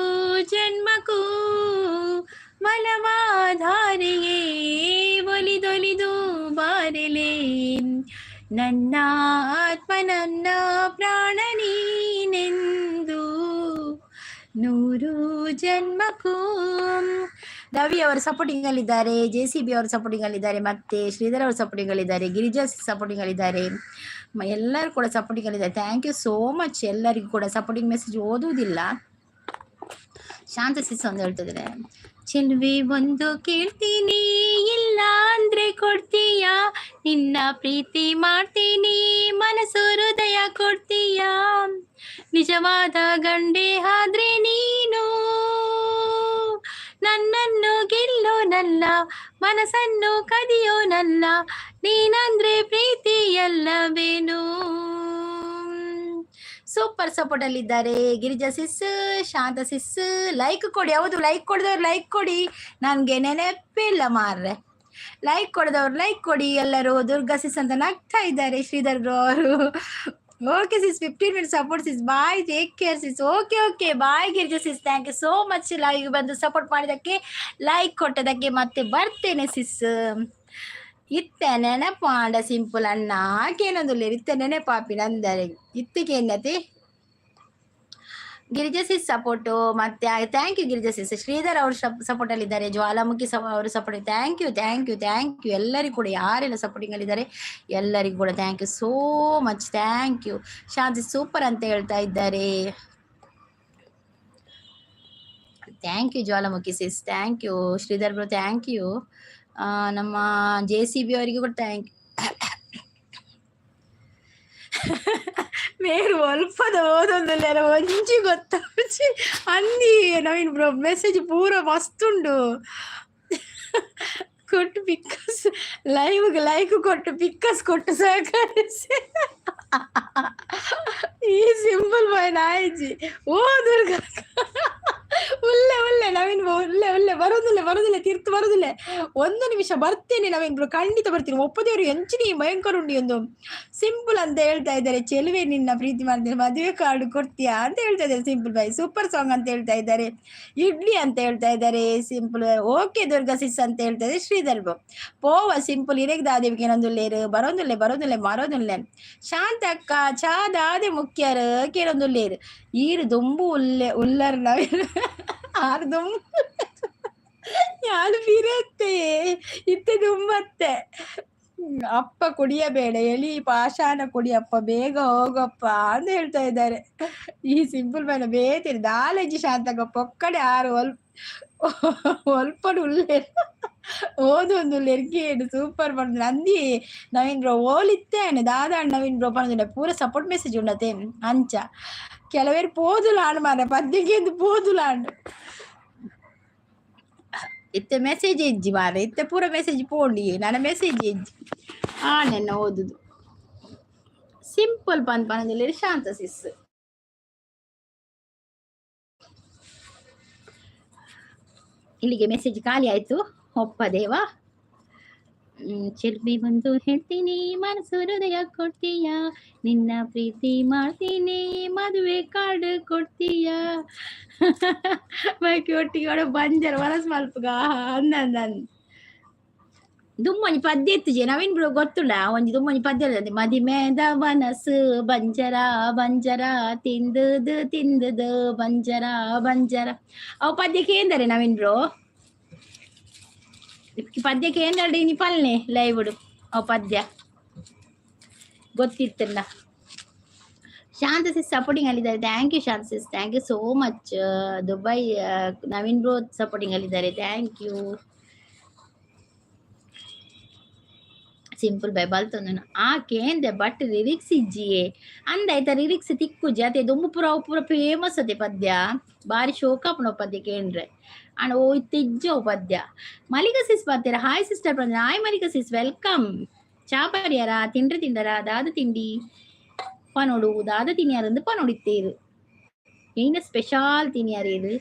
ಜನ್ಮಕ್ಕೂ ಮಲವಾಧಾರೆಯೇ ಒಲಿದೊಲಿದು ಬಾರಲೆ, ನನ್ನ ಆತ್ಮ ನನ್ನ ಪ್ರಾಣ ನೀನೆಂದು ನೂರು ಜನ್ಮಕ್ಕೂ. ರವಿ ಅವರು ಸಪೋರ್ಟಿಂಗ್ ಅಲ್ಲಿದ್ದಾರೆ, ಜೆ ಸಿ ಬಿ ಅವರು ಸಪೋರ್ಟಿಂಗ್ ಅಲ್ಲಿದ್ದಾರೆ, ಮತ್ತೆ ಶ್ರೀಧರ್ ಅವರು ಸಪೋರ್ಟಿಂಗ್ ಅಲ್ಲಿದ್ದಾರೆ, ಗಿರಿಜಾ ಸಪೋರ್ಟಿಂಗ್ ಅಲ್ಲಿದ್ದಾರೆ, ಎಲ್ಲರೂ ಕೂಡ ಸಪೋರ್ಟಿಂಗ್ ಅಲ್ಲಿದ್ದಾರೆ. Thank you so much ಎಲ್ಲರಿಗೂ ಕೂಡ. ಸಪೋರ್ಟಿಂಗ್ ಮೆಸೇಜ್ ಓದುವುದಿಲ್ಲ. ಶಾಂತ ಸಿಸ್ ಒಂದು ಹೇಳ್ತಿದ್ದಾರೆ. ಚೆಲುವೆ ಒಂದು ಕೇಳ್ತೀನಿ, ಇಲ್ಲ ಅಂದ್ರೆ ಕೊಡ್ತೀಯಾ? ನಿನ್ನ ಪ್ರೀತಿ ಮಾಡ್ತೀನಿ, ಮನಸ್ಸು ಹೃದಯ ಕೊಡ್ತೀಯಾ? ನಿಜವಾದ ಗಂಡೆ ಆದ್ರೆ ನೀನು ನನ್ನನ್ನು ಗೆಲ್ಲೋನಲ್ಲ, ಮನಸ್ಸನ್ನು ಕದಿಯೋನಲ್ಲ, ನೀನಂದ್ರೆ ಪ್ರೀತಿಯಲ್ಲವೇನು? ಸೂಪರ್ ಸಪೋರ್ಟ್ ಅಲ್ಲಿ ಇದ್ದಾರೆ ಗಿರಿಜಾ ಸಿಸ್, ಶಾಂತ ಸಿಸ್. ಲೈಕ್ ಕೊಡಿ. ಹೌದು, ಲೈಕ್ ಕೊಡದವ್ರು ಲೈಕ್ ಕೊಡಿ. ನನ್ಗೆ ನೆನಪಿಲ್ಲ ಮಾರ್ರೆ. ಲೈಕ್ ಕೊಡದವ್ರು ಲೈಕ್ ಕೊಡಿ ಎಲ್ಲರೂ. ದುರ್ಗಾ ಸಿಸ್ ಅಂತ ನಗ್ತಾ ಇದ್ದಾರೆ ಶ್ರೀಧರ್ ಬ್ರೋ ಅವರು. Okay sis, 15 minute support sis. Bye, take care sis. Okay okay, bye Girija sis. Thank you so much live ಬಂದು ಸಪೋರ್ಟ್ ಮಾಡಿದಕ್ಕೆ, ಲೈಕ್ ಕೊಟ್ಟದಕ್ಕೆ. ಮತ್ತೆ ಬರ್ತೇನೆ ಸಿಸ್. ಇತ್ತೆ ನೆನಪಾಂಡ ಸಿಂಪಲ್ ಅಣ್ಣ ಆಕೇನೊಂದುಲ್ಲೇರು. ಇತ್ತೆ ನೆನಪಾಪಿ ನಂದರೆ ಇತ್ತಿಗೆ ಎನ್ನತೆ. ಗಿರಿಜಾ ಸಿಸ್ ಸಪೋರ್ಟು ಮತ್ತೆ. Thank you Girija ಸಿಸ್. ಶ್ರೀಧರ್ ಅವರು ಸಪೋರ್ಟ್ ಅಲ್ಲಿ ಇದ್ದಾರೆ, ಜ್ವಾಲಾಮುಖಿ ಅವರು support. Thank you, thank you, thank you ಎಲ್ಲರಿಗೂ ಕೂಡ. ಯಾರೆಲ್ಲ ಸಪೋರ್ಟಿಂಗ್ ಅಲ್ಲಿದ್ದಾರೆ ಎಲ್ಲರಿಗೂ ಕೂಡ thank you so much, thank you. Shanti super ಅಂತ ಹೇಳ್ತಾ ಇದ್ದಾರೆ. Thank you Jwalamukhi sis, thank you Sridhar bro, thank you. ನಮ್ಮ ಜೆ ಸಿ ಬಿ ಅವರಿಗೂ ಕೂಡ thank. ಮೇರು ಅಲ್ಪದ ಓದೊಂದುಲ್ಲೆರ ಒಂಜಿ ಗೊತ್ತಾಚಿ ಅಂದಿ ನವೀನ್ ಬ್ರೋ. ಮೆಸೇಜ್ ಪೂರ ಮಸ್ತುಂಡು. ಕೊಟ್ಟು ಪಿಕ್ಕಸ್ ಲೈವ್ ಲೈಕ್ ಕೊಟ್ಟು ಪಿಕ್ಕಸ್ ಕೊಟ್ಟು ಸಹಕರಿಸಿ. ಈ ಸಿಂಪಲ್ ಬಾಯ್ ನಾಯಿಜಿ. ಓ ದುರ್ಗಾ, ಉಲ್ಲೆ ಉಲ್ಲೆ ನವೀನ್ ಬ್ರೋ, ಉಲ್ಲೆ ಉಲ್ಲೆ. ಬರೋದಿಲ್ಲ ಬರೋದಿಲ್ಲ, ತೀರ್ತು ಬರೋದಿಲ್ಲ. ಒಂದು ನಿಮಿಷ ಬರ್ತೇನೆ ನವೀನ್ ಬ್ರೋ, ಖಂಡಿತ ಬರ್ತೀನಿ. ಒಪ್ಪದೇವರು ಎಂಚಿನಿ ಭಯಂಕರ ಉಂಡಿ ಒಂದು. ಸಿಂಪಲ್ ಅಂತ ಹೇಳ್ತಾ ಇದ್ದಾರೆ. ಚೆಲುವೆ ನಿನ್ನ ಪ್ರೀತಿ ಮಾಡ್ತೀನಿ, ಮದುವೆ ಕಾರ್ಡ್ ಕೊಡ್ತೀಯಾ ಅಂತ ಹೇಳ್ತಾ ಇದ್ದಾರೆ. ಸಿಂಪಲ್ ಬಾಯ್ ಸೂಪರ್ ಸಾಂಗ್ ಅಂತ ಹೇಳ್ತಾ ಇದ್ದಾರೆ. ಇಡ್ಲಿ ಅಂತ ಹೇಳ್ತಾ ಇದ್ದಾರೆ ಸಿಂಪಲ್. ಓಕೆ ದುರ್ಗಾ ಸಿಸ್ ಅಂತ ಹೇಳ್ತಾ ಇದ್ದಾರೆ ಶ್ರೀಧರ್ ಬ್ರೋ. ಪೋವ ಸಿಂಪಲ್ ಇರೆಗ್ ದಾದೇವಿಗೆ ಏನೊಂದುಲ್ಲೇರು ಬರೋದುಲ್ಲೆ ಬರೋದುಲ್ಲೆ ಮರೋದುಲ್ಲೆ. ಶಾಂತ ಅಕ್ಕ ಚಾ ದಾದೆ ಮುಖ್ಯರು ಕೇಳೊಂದುಲ್ಲೇರು. ಈರು ದೊಂಬು ಉಲ್ಲೆ ಉಲ್ಲರ್ ನಾವೇನು ಆರು ದೊಂಬು ಯಾರು ಬಿರತ್ತೆ ಇತ್ತೆ ದುಂಬತ್ತೆ. ಅಪ್ಪ ಕುಡಿಯಬೇಡ ಎಲಿ ಪಾಷಾಣ ಕುಡಿಯಪ್ಪ, ಬೇಗ ಹೋಗಪ್ಪ ಅಂತ ಹೇಳ್ತಾ ಇದ್ದಾರೆ. ಈ ಸಿಂಪಲ್ ಮ್ಯಾನ್ ಬೇತಿರಿ ದಾಲೇಜಿ ಶಾಂತಕ ಪೊಕ್ಕಡೆ ಆರು ಒಲ್ ಒಲ್ಪಡು ಉಲ್ಲೆ ಓದೊಂದು ಉಲ್ಲೆರ್. ಸೂಪರ್ ಪಂಡ ನಂದಿ ನವೀನ್ ಬ್ರೋ. ಓಲಿತ್ತೇನೆ ದಾದಾ ನವೀನ್ ಬ್ರೋ ಪಂಡ. ಪೂರ ಸಪೋರ್ಟ್ ಮೆಸೇಜ್ ಉಂಡತೆ. ಅಂಚ ಕೆಲವೇರು ಪೋದುಲಾಂಡ್ ಮಾರ ಪದ್ಯಕ್ಕೆ ಪೋದುಲಾಂಡ್. ಇತ್ತೆ ಮೆಸೇಜ್ ಇಜ್ಜಿ ಮಾರ. ಇತ್ತೆ ಪೂರ ಮೆಸೇಜ್ ಪೋಂಡಿ ನನ್ನ ಮೆಸೇಜ್ ಇಜ್ಜಿ. ಆ ನೆನ್ನ ಓದುದು ಸಿಂಪಲ್ ಪಂದ್ ಪಂದಿಲ್ಲ ಶಾಂತ ಸಿಸ್. ಇಲ್ಲಿಗೆ ಮೆಸೇಜ್ ಖಾಲಿ ಆಯ್ತು. ಒಪ್ಪ ದೇವ. ಚೆಲ್ವಿ ಒಂದು ಹೇಳ್ತೀನಿ, ಮನಸ್ಸು ಹೃದಯ ಕೊಡ್ತೀಯ? ನಿನ್ನ ಪ್ರೀತಿ ಮಾಡ್ತೀನಿ, ಮದುವೆ ಕಾರ್ಡ್ ಕೊಡ್ತೀಯ? ಮೈಕಿ ಒಟ್ಟಿಗೆ ಒಡ ಬಂಜರ್ ವನಸ್ ಮಲ್ಪುಗ ಅಂದ ಅಂದ ದುಮ್ಮೊಂಜಿ ಪದ್ಯ ಇತ್ತುಜೆ ನವೀನ್ ಬ್ರೋ, ಗೊತ್ತುಂಡ? ಒಂಜಿ ದುಮ್ಮೊಂಜಿ ಪದ್ಯ ಇರ್ತದೆ. ಮದಿಮೇದ ವನಸು ಬಂಜರ ಬಂಜರ ತಿಂದುದು ತಿಂದುದು ಬಂಜರ ಬಂಜರ. ಅವು ಪದ್ಯ ಕೇಂದರೆ ನವೀನ್ ಬ್ರೋ, ಪದ್ಯ ಕೇಂದ್ರ ಇನಿ ಪಲ್ನೆ ಲೈವುಡು. ಅವು ಪದ್ಯ ಗೊತ್ತಿತ್ತಲ್ಲ. ಶಾಂತ ಸಿಸ್ ಸಪೋರ್ಟಿಂಗ್ ಅಲ್ಲಿದ್ದಾರೆ. Thank you Shanta sis, thank you so much. Dubai Naveen bro supporting ಅಲ್ಲಿದ್ದಾರೆ. Thank you. ಸಿಂಪಲ್ ಬೈ ಬಲ್ತೊಂದು ಆ ಕೇಂದೆ ಬಟ್ ಲಿರಿಕ್ಸ್ ಇಜ್ಜಿಯೇ ಅಂದ ಐತ ಲಿರಿಕ್ಸ್ ತಿಕ್ಕುಜಿ ಅತೆ ದುಂಬು ಪೂರ ಅವು ಪೂರ ಫೇಮಸ್ ಅತೆ ಪದ್ಯ ಬಾರಿ ಶೋಕಾಪುನ ಪದ್ಯ ಕೇಂದ್ರೆ ಅಂಡ್ ಓ ಇತ್ತಿಜ್ಜೋ ಪದ್ಯ. ಮಲಿಕ ಸಿಸ್ ಬರ್ತೀರ ಹಾಯ್ ಸಿಸ್ಟರ್ ಬಂದ್ರೆ ಹಾಯ್ ಮಲಿಕ ಸಿಸ್ welcome. ಚಾ ಪರಿಯಾರ ತಿಂಡ್ರೆ ತಿಂಡರ ದಾದ ತಿಂಡಿ ಪನೋಡು ದಾದ ತಿನಿಯಾರಂದು ಪನೋಡಿತ್ತೇರು ಏನ ಸ್ಪೆಷಾಲ್ ತಿನಿಯಾರ ಇದು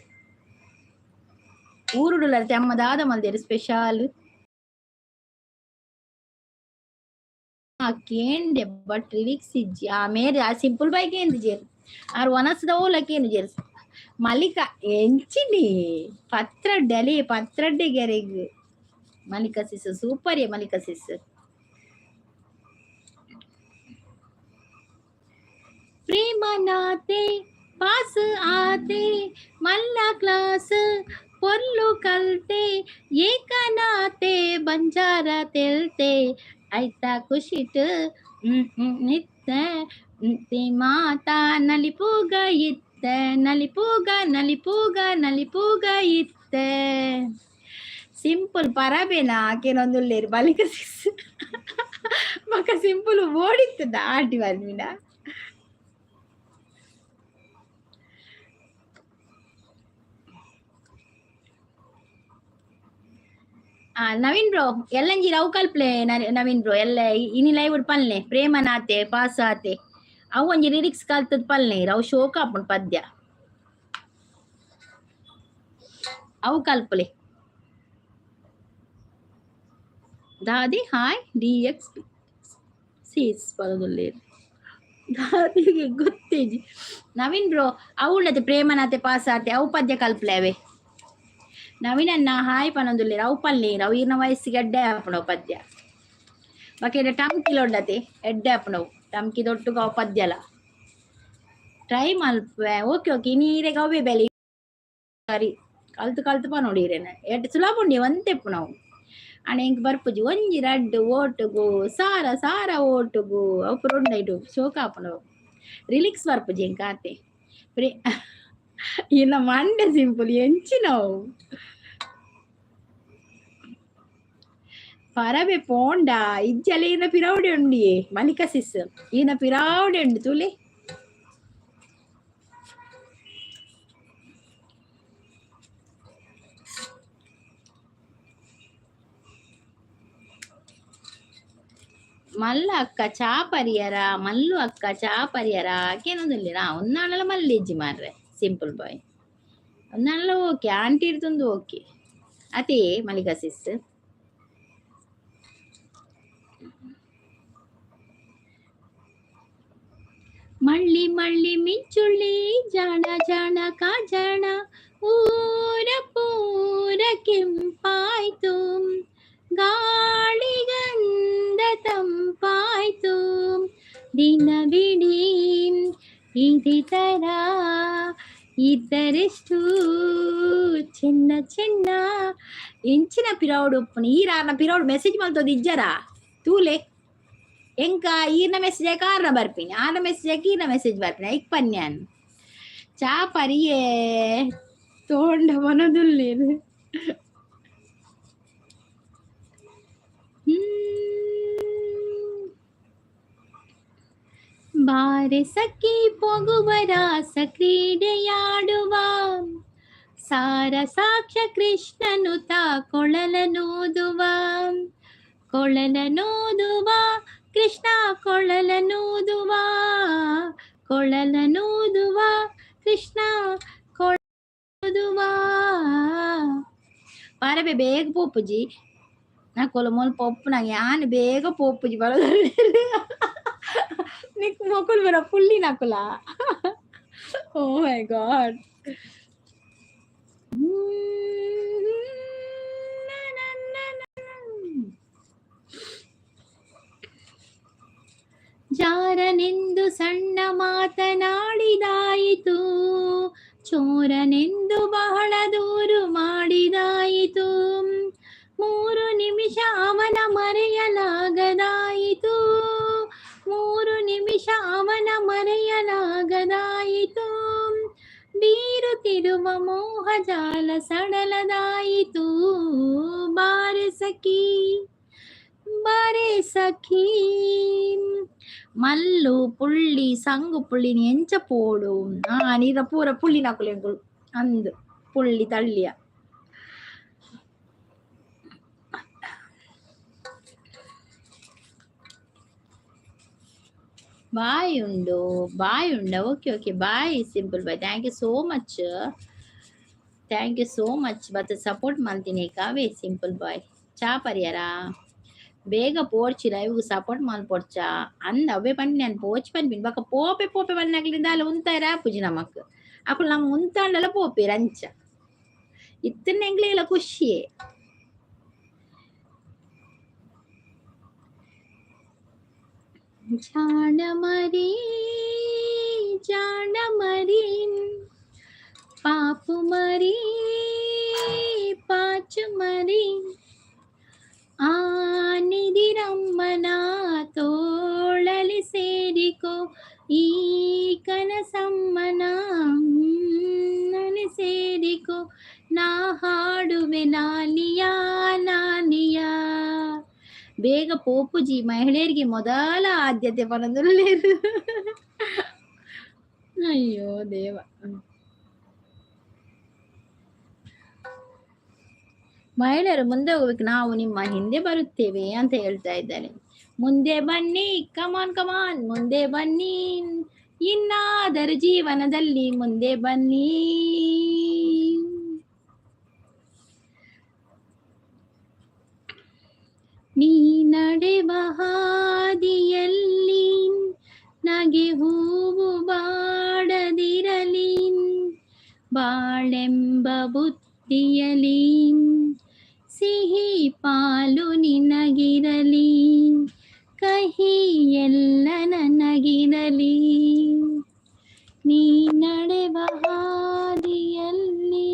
ಊರುಡುಲರ್ ಅಮ್ಮ ದಾದ ಮಲ್ದೇರು ಸ್ಪೆಷಾಲ್ ಕೇಂಡೆ ಬಟ್ ಲಿರಿಕ್ಸ್ ಇಜ್ಜಿ ಆ ಮೇರೆ ಆ ಸಿಂಪಲ್ ಬೈ ಕೇಂದು ಜೇರು ಆರ್ ವನಸದ ಓಲ ಕೇಂದು ಜೇರು ಮಲ್ಲಿಕ ಎಂಚಿನಿ ಪತ್ರಡ್ಡೆ ಅಲೆ ಪತ್ರಡ್ಡೆ ಗೆರೆಗ್ ಮಲ್ಲಿಕ ಸಿಸ್ ಸೂಪರ್ ಮಲ್ಲಿಕ ಸಿಸ್. ಪ್ರೇಮ ನಾತೆ ಪಾಸ್ ಆತೆ ಮಲ್ಲ ಕ್ಲಾಸ್ ಪೊರ್ಲು ಕಲ್ತೆ ಏಕನಾತೆ ಬಂಜಾರ ತೆಲ್ತೆ ಐತ ಖುಷಿಟ್ ನಿತ್ತ ಮಾತಾ ನಲಿಪೂಗ ಇತ್ತ ನಲಿಪೂಗ ನಲಿಪೂಗ ನಲಿಪೂಗ ಇತ್ತ. ಸಿಂಪಲ್ ಪರಬೇನ ಆಕೆನೊಂದುಲ್ಲೇರು ಬಲಿಕ ಸಿಸ್ ಮಕ ಸಿಂಪಲ್ ಓಡಿತ್ತದ ಆಟಿ ಬರ್ಮಿನ. ನವೀನ್ ಬ್ರೋ ಎಲ್ಲಂಜಿ ರವ್ ಕಲ್ಪ್ಲೆ ನವೀನ್ ಬ್ರೋ ಎಲ್ಲ ಇನಿ ಲೈವ್ ಪಲ್ನೆ ಪ್ರೇಮನಾತೆ ಪಾಸ್ ಆತೆ ಅವು ಒಂಜಿ ಲಿರಿಕ್ಸ್ ಕಲ್ತದ ಪಲ್ನೆ ರವ್ ಶೋಕ ಆಪುಂಡು ಪದ್ಯ ಅವು ಕಲ್ಪಲೆ. ದಾದಿ ಹಾಯ್ ಡಿ ಎಕ್ಸ್ ಸೀಸ್ ಪದದುಲ್ಲೇರು ದಾದಿಗೆ ಗೊತ್ತೇಜಿ ನವೀನ್ ಬ್ರೋ ಅವುಳ್ಳತೆ ಪ್ರೇಮನಾತೆ ಪಾಸ್ ಆತೆ ಅವು ಪದ್ಯ ಕಲ್ಪಲೆ ಅವೇ. ನವೀನನ್ನ ಹಾಯ್ ಪನೊಂದುಲ್ಲೇರು ಅವು ಪಲ್ನೇರು ಅವು ಈರ್ನ ವಯಸ್ಸಿಗೆ ಎಡ್ಡೆ ಆಪುಂಡು ಪದ್ಯ ಬೊಕ ಟಮ್ಕಿ ಲೊಡ್ಡತೆ ಎಡ್ಡೆ ಆಪುಂಡು ಟಮ್ಕಿ ದೊಟ್ಟುಗು ಅವು ಪದ್ಯಲ ಟ್ರೈ ಮಲ್ಪುವೆ ಓಕೆ ಓಕೆ ಇನಿ ಈರೆಗ್ ಅವ್ವೆ ಬೆಲೆ ಸರಿ ಕಲ್ತು ಕಲ್ತು ಪನೊಡು ಈರೆನ ಎಡ್ಡೆ ಸುಲಭ ಉಂಡು ಒಂತೆ ಇಪ್ಪುನವು ಆಂಡ ಎಂಕ್ ಬರ್ಪುಜಿ ಒಂಜಿ ರಡ್ಡ್ ಓಟುಗು ಸಾರ ಸಾರ ಓಟುಗು ಅವು ಪೂರ ಉಂಡು ಐಟು ಶೋಕ ಆಪುಂಡು ರಿಲಿಕ್ಸ್ ಬರ್ಪುಜಿ ಎಂಕ್ ಆತೆ ಪ್ರೇ ಇನ್ನ ಮಂಡೆ ಸಿಂಪಲ್ ಎಂಚಿನವು ಪರಬೆ ಪೋಂಡ ಇಜ್ಜಲೆ ಈನ ಪಿರವುಡೆ ಉಂಡಿಯೇ ಮಲಿಕ ಸಿಸ್ ಈನ ಪಿರಾವಡೆ ಉಂಡು ತೂಲೆ. ಮಲ್ಲ ಅಕ್ಕ ಚಾ ಪರಿಯರ ಮಲ್ಲು ಅಕ್ಕ ಚಾ ಪರಿಯರ ಕೇನೊಂದುಲ್ಲೆರಾ ಒಂದಾಣಲ ಮಲ್ಲಿಜ್ಜಿ ಮಾರ್ರೆ ಸಿಂಪಲ್ ಬಾಯ್ ಒಂದಾಣಲ ಓಕೆ ಆಂಟಿ ಇರ್ತೊಂದು ಓಕೆ ಅತೇ ಮಲ್ಲಿಕಾ ಸಿಸ್. ಮಳ್ಳಿ ಮಳ್ಳಿ ಮಿಂಚುಳ್ಳಿ ಜಾಣ ಜಾಣ ಕಾಜಾಣ ಊರ ಪೂರ ಕೆಂಪಾಯ್ತು ಗಾಳಿಗಂಧ ತಂಪಾಯ್ತು ದಿನವಿಡೀ ಇದೇ ತರ ಇದ್ದರೆಷ್ಟು ಚೆನ್ನ ಚೆನ್ನ ಎಂಚಿನ ಪಿರೌಡು ಉಪ್ಪುನು ಈರಾರ್ನ ಪಿರೌಡು ಮೆಸೇಜ್ ಮಲ್ತೊಂದು ಇಜ್ಜರ ತೂಲೆ ಎಂಕ ಈರ್ನ ಮೆಸೇಜ್ ಆಯ್ಕ ಆರ್ನ ಬರ್ಪಿನಿ ಆರ್ನ ಮೆಸೇಜ್ ಆಯ್ಕ ಈರ್ನ ಮೆಸೇಜ್ ಬರ್ಪಿನಿ ಐಕ್ ಪನ್ಯಾನ್ ಚಾ ಪರಿಯೇ ತೋಂಡ ಮನದುಲ್ಲೇನು. ಬಾರೆ ಸಖಿ ಪೊಗುವ ರಾಸ ಕ್ರೀಡೆಯಾಡುವ ಸಾರ ಸಾಕ್ಷ ಕೃಷ್ಣನು ತಾ ಕೊಳಲನೂದುವ ಕೊಳಲನೂದುವ ಕೃಷ್ಣ ಕೊಳಲನೂದುವ ಕೊಳಲನೂದುವ ಕೃಷ್ಣ ಕೊಳದುವ. ಪರಬೆ ಬೇಗ ಪೋಪುಜಿ ನಕುಲು ಮುಲ್ಪ ಉಪ್ಪುನಗ ಯಾನ್ ಬೇಗ ಪೋಪುಜಿ ಬರೋದು ನಿಕ್ ಮೊಕುಲು ಬರ ಪುಲ್ಲಿ ನಕುಲ ಓ ಮೈ ಗಾಡ್. ಜಾರನೆಂದು ಸಣ್ಣ ಮಾತನಾಡಿದಾಯಿತು ಚೋರನೆಂದು ಬಹಳ ದೂರು ಮಾಡಿದಾಯಿತು 3 ನಿಮಿಷ ಅವನ ಮರೆಯಲಾಗದಾಯಿತು 3 ನಿಮಿಷ ಅವನ ಮರೆಯಲಾಗದಾಯಿತು ಬೀರುತ್ತಿರುವ ಮೋಹಜಾಲ ಸಡಲದಾಯಿತು ಬಾರೆ ಸಖಿ ಬಾರೆ ಸಖಿ ಮಲ್ಲು ಪುಳ್ಳಿ ಸಂಗು ಪುಳ್ಳಿ ಎಂಚ ಪೋಡು ಆ ನೀರ ಪೂರ ಪುಳ್ಳಿ ನಕುಲೆಂಕುಲು ಅಂದು ಪುಳ್ಳಿ ತಳ್ಳಿಯ ಬಾಯ್ ಉಂಡು ಬಾಯ್ ಉಂಡ. Okay okay bye simple bye. Thank you so much, thank you so much. ಬತ್ತ ಸಪೋರ್ಟ್ ಮಲ್ತೀನಿ ಕಾವೇ ಸಿಂಪಲ್ ಬಾಯ್. ಚಾ ಪರಿಯರ ಬೇಗ ಪೋಡ್ಚಿ ಲೈವ್ಗೆ ಸಪೋರ್ಟ್ ಮಲ್ಪೊಡ್ಚಾ ಅಂದ ಅವೇ ಪಂಡಿ ನಾನು ಪೋಚ್ ಪನ್ಪಿನಿ ಬೊಕ್ಕ ಪೋಪೆ ಪೋಪೆ ಪನ್ನಾಗ್ಲಿಂದ ಅಲ್ಲ ಉಂತಾರ ಪೂಜಿ ನಮಕ್ ಅಕುಲು ನಮ್ಮ ಉಂತಾಂಡಲ ಪೋಪೆ ರಂಚ ಇತ್ತನ್ನ ಎಂಗ್ಲೆಲ್ಲ ಖುಷಿಯೇ. ಜಾಣ ಮರಿ ಜಾಣ ಮರಿ ಪಾಪು ಮರಿ ಪಾಚು ಮರಿ ಆ ನಿಧಿರಮ್ಮನ ತೋಳಲಿ ಸೇರಿಕೋ ಈ ಕನಸಮ್ಮನ ನನೆ ಸೇರಿಕೋ ನಾ ಹಾಡುವೆ ಲಾಲಿಯ ಲಾಲಿಯ. ಬೇಗ ಪೋಪುಜಿ ಮಹಿಳೆಯರಿಗೆ ಮೊದಲ ಆದ್ಯತೆ ಪನೊಂದುಲ್ಲೆರ್. ಅಯ್ಯೋ ದೇವ. ಮಹಿಳೆಯರು ಮುಂದೆ ಹೋಗ್ಬೇಕು, ನಾವು ನಿಮ್ಮ ಹಿಂದೆ ಬರುತ್ತೇವೆ ಅಂತ ಹೇಳ್ತಾ ಇದ್ದಾರೆ. ಮುಂದೆ ಬನ್ನಿ, ಕಮಾನ್ ಕಮಾನ್, ಮುಂದೆ ಬನ್ನಿ, ಇನ್ನಾದರೂ ಜೀವನದಲ್ಲಿ ಮುಂದೆ ಬನ್ನಿ. ನೀ ನಡೆವ ಹಾದಿಯಲ್ಲಿ ನಗೆ ಹೂವು ಬಾಡದಿರಲಿ, ಬಾಳೆಂಬ ಬುತ್ತಿಯಲಿ ಸಿಹಿ ಪಾಲು ನಿನಗಿರಲಿ, ಕಹಿ ಎಲ್ಲ ನನಗಿರಲಿ. ನೀ ನಡೆವ ಹಾದಿಯಲ್ಲಿ.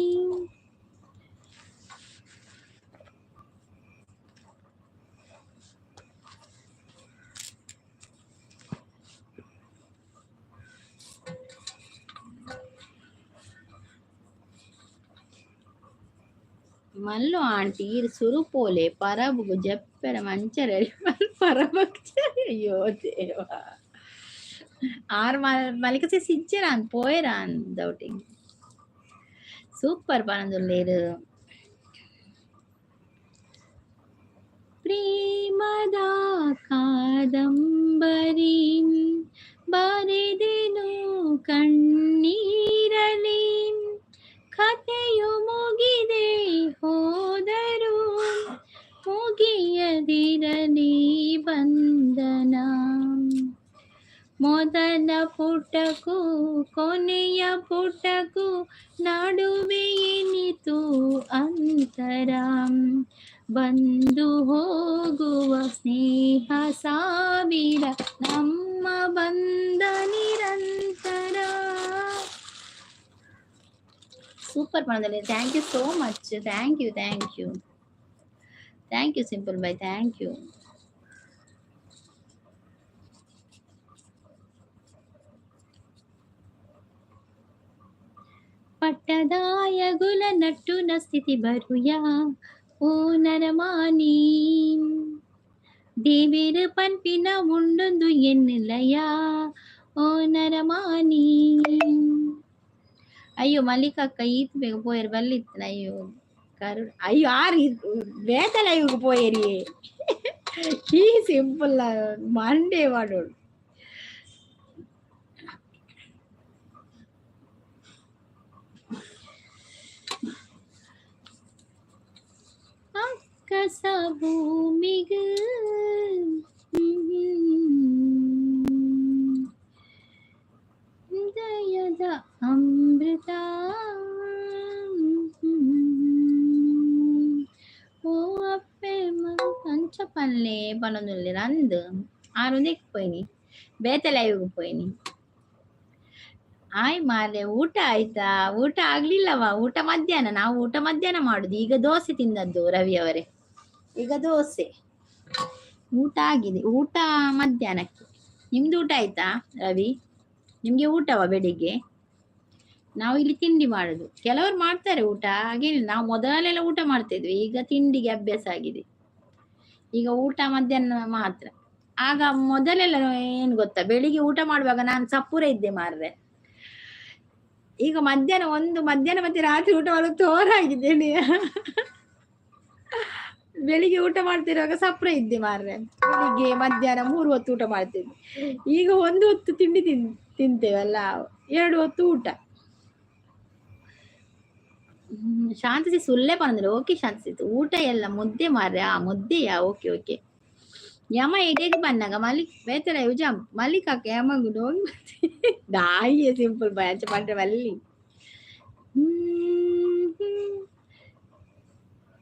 ಮಲ್ಲು ಆಂಟಿ ಸುರು ಪೋಲೆ ಪರಬುಗು ಜಪ್ಪೆರ ಮಂಚ ರೆಡಿ ಪರಬಗ್. ಅಯ್ಯೋ ದೇವ. ಆರ್ ಮಲಿಕ ಸಿಜ್ಜರಾನ್ ಪೋಯರಾನ್ ಡೌಟಿಂಗ್. ಸೂಪರ್ ಪನೊಂದುಲ್ಲೆರ್. ಪ್ರೇಮದ ಕಾದಂಬರಿ ಬರೆದೆನು ಕಣ್ಣೀರಲಿ, ಕಥೆಯು ಮುಗಿದೆ ಹೋದರು ಮುಗಿಯದಿರಲಿ ಬಂಧನ. ಮೊದಲ ಪುಟಕ್ಕೂ ಕೊನೆಯ ಪುಟಕ್ಕೂ ನಡುವೆ ಏನಿತು ಅಂತರ, ಬಂದು ಹೋಗುವ ಸ್ನೇಹ ಸಾವಿರ ನಮ್ಮ ಬಂಧ ನಿರಂತರ. Super ಪಣದಲ್ಲಿ. Thank you so much, thank you, thank you, thank you simple bye, thank you. ಪಟ್ಟದಾಯಗುಲ ನಟ್ಟುನ ಸ್ಥಿತಿ ಬರುಯ ಓ ನರಮಾನಿ, ದೇವೇರು ಪನ್ಪಿನ ಉಂಡೊಂದು ಎನ್ನುಲಯ ಓ ನರಮಾನಿ. ಅಯ್ಯೋ ಮಲ್ಲಿಕಕ್ಕ ಈತ್ ಬೇಗ ಪೋಯರ್ ಬಲ್ಲಿತ್ತನ. ಅಯ್ಯೋ ಕರುಣ್, ಅಯ್ಯೋ ಆರ್ ಬೇತ ಲೈವ್ಗೆ ಪೋಯರಿ ಈ ಸಿಂಪಲ್ ಮಂಡೇ ಮಾಡೋಡು. ಅಕ್ಕಸ ಭೂಮಿಗೆ ಹೃದಯದ ಅಮೃತ ಓ ಅಪ್ಪೆ ಅಂಚ ಪನ್ಲೆ ಪನೊಂದುಲ್ಲೆರ್ ಅಂದ್ ಆರ್ ಉಂದೆಕ್ ಪೋಯಿನಿ ಬೇತೆ ಲೈವ್ಗ್ ಪೋಯಿನಿ. ಆಯ್ ಮಾರ್ರೆ ಊಟ ಆಯ್ತಾ? ಊಟ ಆಗ್ಲಿಲ್ಲವಾ? ಊಟ ಮಧ್ಯಾಹ್ನ, ನಾವು ಊಟ ಮಧ್ಯಾಹ್ನ ಮಾಡುದು. ಈಗ ದೋಸೆ ತಿಂದದ್ದು ರವಿ ಅವರೇ, ಈಗ ದೋಸೆ ಊಟ ಆಗಿದೆ. ಊಟ ಮಧ್ಯಾಹ್ನಕ್ಕೆ. ನಿಮ್ದು ಊಟ ಆಯ್ತಾ ರವಿ? ನಿಮ್ಗೆ ಊಟವಾ ಬೆಳಿಗ್ಗೆ? ನಾವು ಇಲ್ಲಿ ತಿಂಡಿ ಮಾಡುದು. ಕೆಲವರು ಮಾಡ್ತಾರೆ ಊಟ, ಹಾಗೇನಿಲ್ಲ. ನಾವು ಮೊದಲೆಲ್ಲ ಊಟ ಮಾಡ್ತಿದ್ವಿ, ಈಗ ತಿಂಡಿಗೆ ಅಭ್ಯಾಸ ಆಗಿದೆ. ಈಗ ಊಟ ಮಧ್ಯಾಹ್ನ ಮಾತ್ರ. ಆಗ ಮೊದಲೆಲ್ಲ ಏನು ಗೊತ್ತಾ, ಬೆಳಿಗ್ಗೆ ಊಟ ಮಾಡುವಾಗ ನಾನು ಸಪ್ಪುರ ಇದ್ದೆ ಮಾರ್ರೆ. ಈಗ ಮಧ್ಯಾಹ್ನ ಒಂದು ಮಧ್ಯಾಹ್ನ ಮತ್ತೆ ರಾತ್ರಿ ಊಟ ಮಾಡೋದು ತೋರಾಗಿದ್ದೇನೆ. ಬೆಳಿಗ್ಗೆ ಊಟ ಮಾಡ್ತಿರುವಾಗ ಸಪ್ರ ಇದ್ದೆ ಮಾರ್ರೆ, ಬೆಳಿಗ್ಗೆ ಮಧ್ಯಾಹ್ನ 3 ಹೊತ್ತು ಊಟ ಮಾಡ್ತಿದ್ದೆ. ಈಗ 1 ಹೊತ್ತು ತಿಂಡಿ ತಿಂತೇವಲ್ಲ, 2 ಹೊತ್ತು ಊಟ. ಶಾಂತಿಸಿ ಸುಳ್ಳೆ ಪಂದ್ರೆ ಓಕೆ ಶಾಂತಿಸಿ. ಊಟ ಎಲ್ಲ ಮುದ್ದೆ ಮಾರ್ರೆ. ಆ ಮುದ್ದೆಯಾ, ಓಕೆ ಓಕೆ. ಯಮ ಎಡೆಗೆ ಬನ್ನಾಗ ಮಲ್ಲಿಕ್ ಬೇತರ ಜಂಪ್ ಮಲ್ಲಿಕಾಕ ಯಮಗು ದಾಯಿಯೇ ಸಿಂಪಲ್ ಬಾಯ್ ಅಂಚ ಪಂಡ್ರೆ ಮಲ್ಲಿ.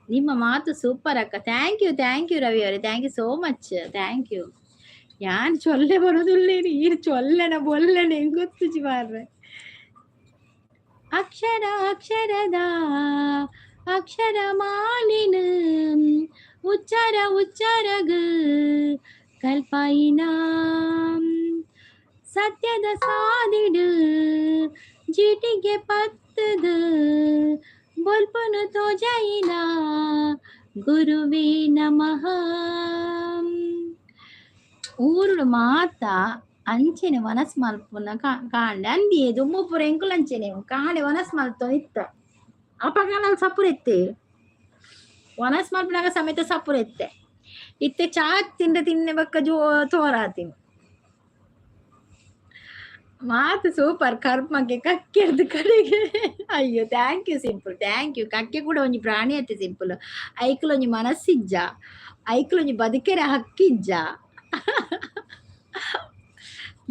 ನಿಮ್ಮ ಮಾತು ಸೂಪರ್ ಅಕ್ಕ, thank you thank you Ravi ಅವರೇ, thank you so much, thank you. ಯಾನ್ ಚೊಲ್ಲೆ ಬರೋದುಲ್ಲೇನಿ, ಈರು ಚೊಲ್ಲೆನ ಬೊಲ್ಲೆನ ಹೆಂಗ್ ಗೊತ್ತುಜಿ ಮಾರ್ರೆ. ಅಕ್ಷರ ಅಕ್ಷರದ ಅಕ್ಷರ ಮಾಲಿನ ಉಚ್ಚಾರ ಉಚ್ಚಾರಗ ಕಲ್ಪಾಯಿನ ಸತ್ಯದ ಸಾದಿಡು ಜೀಟಿಗೆ ಪತ್ತದ ಬೊಲ್ಪನು ತೋಜಾಯಿನ ಗುರುವೇ ನಮಃ. ಊರುಡು ಮಾತ ಅಂಚೆನೆ ವನಸ್ ಮಲ್ಪುನ ಕಾಂಡೆ ಅಂದಿಯೇ ದುಮ್ಮುಪುರ ಎಂಕುಲು ಅಂಚೆನೆ ಕಾಂಡೆ ವನಸ್ ಮಲ್ತೊ ಇತ್ತ. ಅಪಗ ಸಪುರ ಇತ್ತೆ, ವನಸ್ ಮಲ್ಪುನಾಗ ಸಮೇತ ಸಪುರ ಇತ್ತೆ. ಇತ್ತೆ ಚಾ ತಿಂಡ ತಿನ್ನೆ ಬಕ್ಕ ಜೋ ತೋರಾತೀನಿ. ಮಾತು ಸೂಪರ್ ಕರ್ಮಕ್ಕೆ ಕಕ್ಕೆರ್ದು ಕಡೆಗೆ. ಅಯ್ಯೋ thank you simple, thank you. ಕಕ್ಕೆ ಕೂಡ ಒಂಜಿ ಪ್ರಾಣಿ ಅತ್ತೆ ಸಿಂಪಲ್. ಐಕ್ಲೊಂಜಿ ಮನಸ್ಸಿಜ್ಜ, ಐಕ್ಲೊಂಜಿ ಬದುಕೆರೆ ಹಕ್ಕಿಜ್ಜ.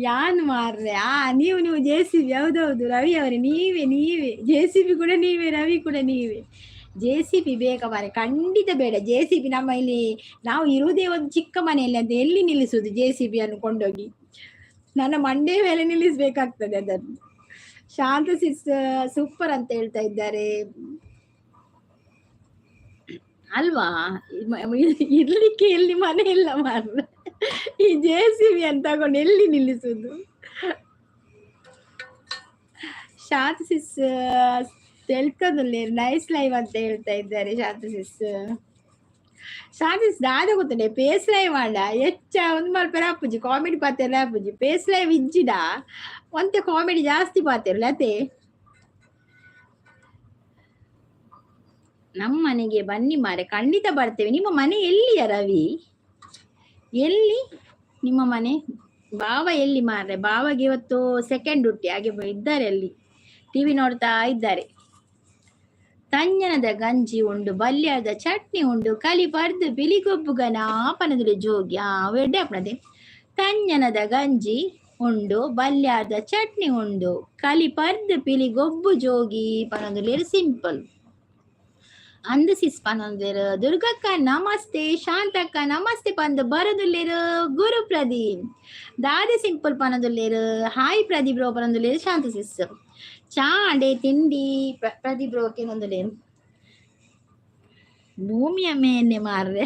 ಯಾನ್ ಮಾರ್ರೆ. ಆ ನೀವು ನೀವು ಜೆ ಸಿ ಬಿ, ಹೌದೌದು ರವಿ ಅವರೇ, ನೀವೇ ನೀವೇ ಜೆ ಸಿ ಬಿ ಕೂಡ ನೀವೇ, ರವಿ ಕೂಡ ನೀವೇ. ಜೆ ಸಿ ಬಿ ಬೇಕಾ ಮಾರ್ರೆ? ಖಂಡಿತ ಬೇಡ ಜೆ ಸಿ ಬಿ. ನಮ್ಮ ಇಲ್ಲಿ ನಾವು ಇರುವುದೇ ಒಂದು ಚಿಕ್ಕ ಮನೆಯಲ್ಲಿ, ಅಂತ ಎಲ್ಲಿ ನಿಲ್ಲಿಸುವುದು ಜೆ ಸಿ ಬಿ ಅನ್ನು ಕೊಂಡೋಗಿ? ನನ್ನ ಮಂಡೆ ಮೇಲೆ ನಿಲ್ಲಿಸ್ಬೇಕಾಗ್ತದೆ ಅದನ್ನು. ಶಾಂತ ಸಿಸ್ ಸೂಪರ್ ಅಂತ ಹೇಳ್ತಾ ಇದ್ದಾರೆ ಅಲ್ವಾ? ಇರ್ಲಿಕ್ಕೆ ಎಲ್ಲಿ ಮನೆ ಇಲ್ಲ ಮಾರ್ರೆ, ಈ ಜೆ ಸಿ ಬಿ ಅಂತ ತಗೊಂಡು ಎಲ್ಲಿ ನಿಲ್ಲಿಸುದು? ಶಾಂತ ಸಿಸ್ ತೆಲ್ಕದಲ್ಲಿ ನೈಸ್ ಲೈವ್ ಅಂತ ಹೇಳ್ತಾ ಇದ್ದಾರೆ ಶಾಂತ ಸಿಸ್. ಶಾಂತ ಸಿಸ್ ದಾದ ಗೊತ್ತುಂಡೆ ಪೇಸ್ ಲೈವ್ ಮಾಡ ಹೆಚ್ಚ ಒಂದು ಮಲ್ಪೆರ ಆಪುಜಿ, ಕಾಮಿಡಿ ಪಾತೆರ ಆಪುಜಿ. ಪೇಸ್ ಲೈವ್ ಇಜ್ಜಿಡ ಒಂತೆ ಕಾಮಿಡಿ ಜಾಸ್ತಿ ಪಾತೆರ ಅತೆ. ನಮ್ಮ ಮನೆಗೆ ಬನ್ನಿ ಮಾರೆ, ಖಂಡಿತ ಬರ್ತೇವೆ. ನಿಮ್ಮ ಮನೆ ಎಲ್ಲಿಯ ರವಿ? ಎಲ್ಲಿ ನಿಮ್ಮ ಮನೆ? ಬಾವ ಎಲ್ಲಿ ಮಾರ್ರೆ? ಬಾವಗೆ ಇವತ್ತು ಸೆಕೆಂಡ್ ಡ್ಯೂಟಿ, ಹಾಗೆ ಇದ್ದಾರೆ ಅಲ್ಲಿ ಟಿವಿ ನೋಡ್ತಾ ಇದ್ದಾರೆ. ತಂಜನದ ಗಂಜಿ ಉಂಡು, ಬಲ್ಯದ ಚಟ್ನಿ ಉಂಡು, ಕಲಿ ಬರ್ದು ಬಿಳಿಗೊಬ್ಬುಗನ ಪನದುಲೆ ಜೋಗಿ. ಆ ಎಡ್ಡೆ ಅಪ್ಪನದೆ. ತಂಜನದ ಗಂಜಿ ಉಂಡು, ಬಲ್ಯಾದ ಚಟ್ನಿ ಉಂಡು, ಕಲಿ ಪರ್ದು ಪಿಲಿಗೊಬ್ಬು ಜೋಗಿ ಪನದುಲೇರು ಸಿಂಪಲ್. ಅಂದು ಸಿಸ್ ಪನೊಂದೇರು. ದುರ್ಗಕ್ಕ ನಮಸ್ತೆ, ಶಾಂತಕ್ಕ ನಮಸ್ತೆ ಪಂದು ಬರದುಲ್ಲೇರು. ಗುರು ಪ್ರದೀಪ್ ದಾದೆ ಸಿಂಪಲ್ ಪನದುಲ್ಲೇರು. ಹಾಯ್ ಪ್ರದೀಪ್ ಬ್ರೋ ಪನೊಂದುಲ್ಲೇರು. ಶಾಂತ ಸಿಸ್ ಚಾಂಡೆ ತಿಂಡಿ ಪ್ರದೀಪ್ ಬ್ರೋ ಕೇನೊಂದುಲ್ಲೇರು. ಭೂಮಿಯ ಮೇಲೆ ಮಾರ್ರೆ,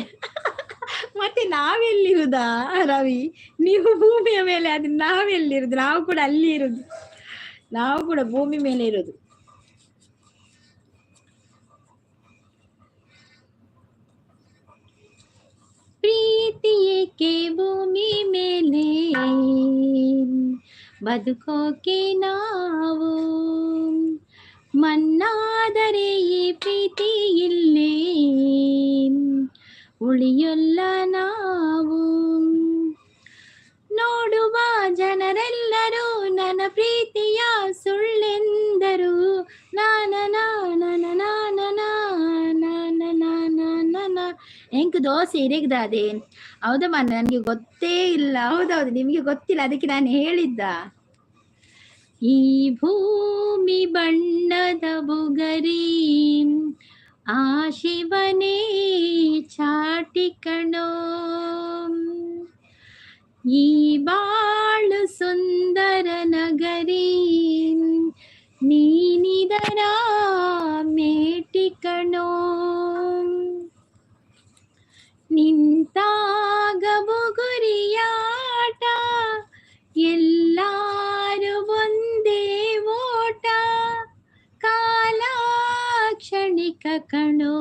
ಮತ್ತೆ ನಾವೆಲ್ಲಿರುದಾ ರವಿ? ನೀವು ಭೂಮಿಯ ಮೇಲೆ, ಅದು ನಾವೆಲ್ಲಿರುದು? ನಾವು ಕೂಡ ಅಲ್ಲಿ ಇರುದು, ನಾವು ಕೂಡ ಭೂಮಿ ಮೇಲೆ ಇರುದು. ಪ್ರೀತಿ ಏಕೆ ಭೂಮಿ ಮೇಲೆ ಬದುಕೋಕೆ ನಾವು, ಮನ್ನಾದರೆ ಈ ಪ್ರೀತಿ ಇಲ್ಲೇ ಉಳಿಯೊಲ್ಲ ನಾವು. ನೋಡುವ ಜನರೆಲ್ಲರೂ ನನ್ನ ಪ್ರೀತಿಯ ಸುಳ್ಳೆಂದರು. ನಾನ ನಾನ ನಾನ ನಾನ ಎಂಕ್ ದೋಸೆ ಇರೆಗ್ದಾದೆ? ಹೌದಾ ಮಾರ್ರೆ, ನನಗೆ ಗೊತ್ತೇ ಇಲ್ಲ. ಹೌದೌದು, ನಿಮಗೆ ಗೊತ್ತಿಲ್ಲ, ಅದಕ್ಕೆ ನಾನು ಹೇಳಿದ್ದ. ಈ ಭೂಮಿ ಬಣ್ಣದ ಬುಗರಿ ಆ ಶಿವನೇ ಚಾಟಿ ಕಣೋ, ಈ ಬಾಳು ಸುಂದರ ನಗರಿ ನೀನಿದರ ಮೇಟಿ ಕಣೋ. ನಿಂತಾಗ ಬುಗುರಿಯಾಟ ಎಲ್ಲಾರು ಒಂದೇ ಓಟ, ಕಾಲ ಕ್ಷಣಿಕ ಕಣೋ.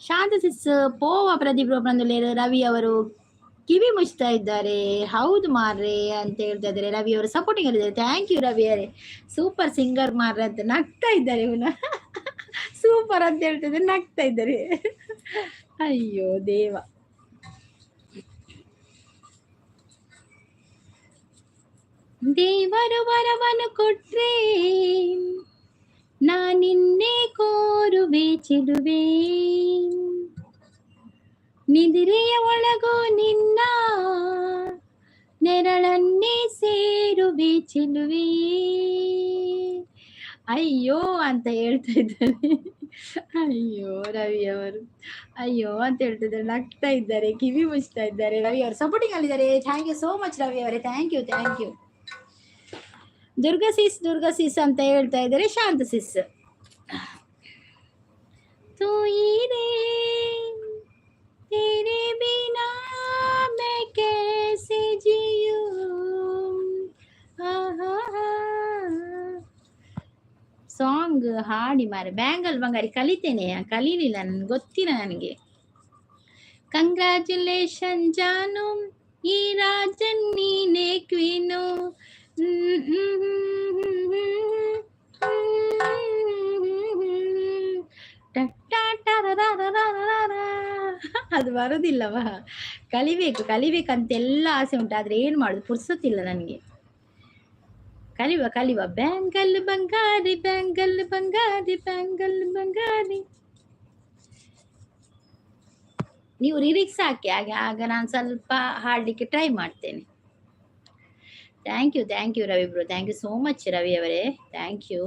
ಶಾಂತ ಸಿಸ್ ಪೋವ ಪ್ರದೀಪ್ ಲೇರು. ರವಿ ಅವರು ಕಿವಿ ಮುಚ್ತಾ ಇದ್ದಾರೆ. ಹೌದು ಮಾರ್ರೆ ಅಂತ ಹೇಳ್ತಾ ಇದ್ದಾರೆ. ರವಿ ಅವರು ಸಪೋರ್ಟಿಂಗ್ ಇದ್ದಾರೆ. Thank you Ravi ಅವರೇ. ಸೂಪರ್ ಸಿಂಗರ್ ಮಾರ್ರೆ ಅಂತ ನಗ್ತಾ ಇದ್ದಾರೆ. ಇವನು ಸೂಪರ್ ಅಂತ ಹೇಳ್ತಿದ್ದಾರೆ, ನಗ್ತಾ ಇದ್ದಾರೆ. ಅಯ್ಯೋ ದೇವ. ದೇವರು ವರವನ್ನು ಕೊಟ್ರೆ ನಾನಿನ್ನೇ ಕೋರುವೆ ಚೆಲುವೆ, ನಿದಿರೆಯ ಒಳಗೋ ನಿನ್ನ ನೆರಳನ್ನೇ ಸೇರುವೆ ಚೆಲುವೆ. ಅಯ್ಯೋ ಅಂತ ಹೇಳ್ತಾ ಇದ್ದಾರೆ. ಅಯ್ಯೋ ರವಿ ಅವರು ಅಯ್ಯೋ ಅಂತ ಹೇಳ್ತಿದ್ದಾರೆ, ನಗ್ತಾ ಇದ್ದಾರೆ, ಕಿವಿ ಮುಚ್ತಾ ಇದ್ದಾರೆ. ರವಿ ಅವರು ಸಪೋರ್ಟಿಂಗ್ ಅಲ್ಲಿದ್ದಾರೆ. Thank you so much Ravi ಅವರೇ. Thank you, thank you. Durga sis, Durga sis ಅಂತ ಹೇಳ್ತಾ ಇದ್ದಾರೆ. ಶಾಂತ ಸಿಸ್ तेरे बिना मैं कैसे जियूं. ಸಾಂಗ್ ಹಾಡಿ ಮಾರೆ. ಬ್ಯಾಂಗಲ್ ಬಂಗಾರಿ ಕಲಿತೇನೆ, ಕಲೀಲಿಲ್ಲ, ನನ್ಗೆ ಗೊತ್ತಿಲ್ಲ ನನಗೆ. ಕಂಗ್ರ್ಯಾಚುಲೇಷನ್ ಜಾನು, ಈ ರಾಜನ್ ನೀನೇ ಕ್ವೀನು. ಅದು ಬರೋದಿಲ್ಲವಾ? ಕಲಿಬೇಕು ಕಲಿಬೇಕಂತೆಲ್ಲ ಆಸೆ ಉಂಟು, ಆದ್ರೆ ಏನು ಮಾಡುದು, ಪುರ್ಸೊತ್ತಿಲ್ಲ ನನಗೆ. ಕಲಿವ ಕಲಿವ. ಬ್ಯಾಂಗಲ್ ಬಂಗಾರಿ, ಬ್ಯಾಂಗಲ್ ಬಂಗಾರಿ, ಬ್ಯಾಂಗಲ್ ಬಂಗಾರಿ. ನೀವು ಲಿರಿಕ್ಸ್ ಹಾಕಿ, ಹಾಗೆ ಆಗ ನಾನು ಸ್ವಲ್ಪ ಹಾಡಲಿಕ್ಕೆ ಟ್ರೈ ಮಾಡ್ತೇನೆ. Thank you, thank you Ravi bro, thank you so much Ravi ಅವರೇ, thank you.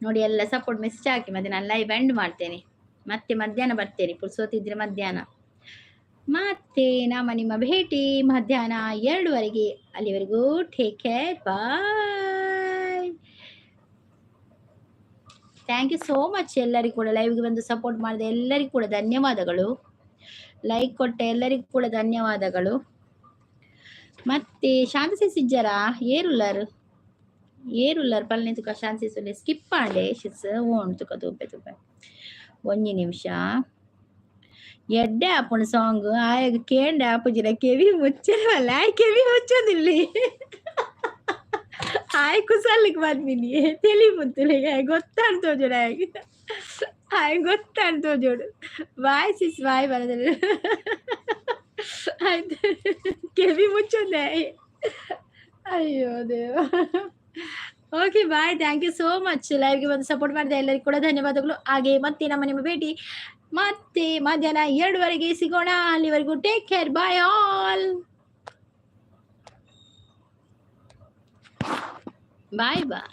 ನೋಡಿ ಎಲ್ಲ ಸಪೋರ್ಟ್ ಮೆಸೇಜ್ ಹಾಕಿ, ಮತ್ತೆ ನಾನು ಲೈವ್ ಎಂಡ್ ಮಾಡ್ತೇನೆ. ಮತ್ತೆ ಮಧ್ಯಾಹ್ನ ಬರ್ತೇನೆ, ಪುರ್ಸೊತ್ತಿದ್ರೆ ಮಧ್ಯಾಹ್ನ. ಮತ್ತೆ ನಮ್ಮ ನಿಮ್ಮ ಭೇಟಿ ಮಧ್ಯಾಹ್ನ 2:30. ಅಲ್ಲಿವರೆಗೂ take care, bye. Thank you so much ಎಲ್ಲರಿಗೂ ಕೂಡ, ಲೈವ್ಗೆ ಬಂದು ಸಪೋರ್ಟ್ ಮಾಡಿದ ಎಲ್ಲರಿಗೂ ಕೂಡ ಧನ್ಯವಾದಗಳು. ಲೈಕ್ ಕೊಟ್ಟ ಎಲ್ಲರಿಗೂ ಕೂಡ ಧನ್ಯವಾದಗಳು. ಮತ್ತೆ ಶಾಂತಸಿ ಸಿಜ್ಜರ ಏರುಲ್ಲರ್ ಏರುಲ್ಲರ್ ಪಲ್ನೆ ತುಕ ಶಾಂತಿ ಸುಲೆ ಸ್ಕಿಪ್ ಆಂಡೆ ಶಿಸ್ ಓಣ್ ತುಕ ತೂಪೆ ತೂಪೆ ಒಂಜಿ ನಿಮಿಷ ಎಡ್ಡೆ ಆಪುಂಡು ಸಾಂಗ್ ಆಯಗ್ ಕೇಂಡೆ ಆಪುಜಿನ ಕೆವಿ ಮುಚ್ಚರವಲ್ಲ, ಆಯ್ ಕೆವಿ ಮುಚ್ಚೋದಿಲ್ಲಿ ಆಯ್ ಕುಸಲ್ಲಿಗೆ ಬಂದಿನಿ ತೆಲಿ ಮುತ್ತುಲೆ ಗೊತ್ತಾಡ್ ತೋಜೋಡು ಆಯ್ ಆಯ್ ಗೊತ್ತಾಡ್ ತೋಜೋಡು. ಬಾಯ್ ಸಿಸ್ ಬಾಯ್ ಬರದಲ್ಲಿ ಆಯ್ತು ಕೆವಿ ಮುಚ್ಚೋದೆ. ಅಯ್ಯೋ ದೇವ. Okay bye, thank you so much. ಲೈವ್ಗೆ ಬಂದು ಸಪೋರ್ಟ್ ಮಾಡಿದ ಎಲ್ಲರಿಗೂ ಕೂಡ ಧನ್ಯವಾದಗಳು. ಹಾಗೆ ಮತ್ತೆ ನಮ್ಮ ನಿಮ್ಮ ಭೇಟಿ ಮತ್ತೆ ಮಧ್ಯಾಹ್ನ 2:30 ಸಿಗೋಣ. ಅಲ್ಲಿವರೆಗೂ take care, bye all, bye bye.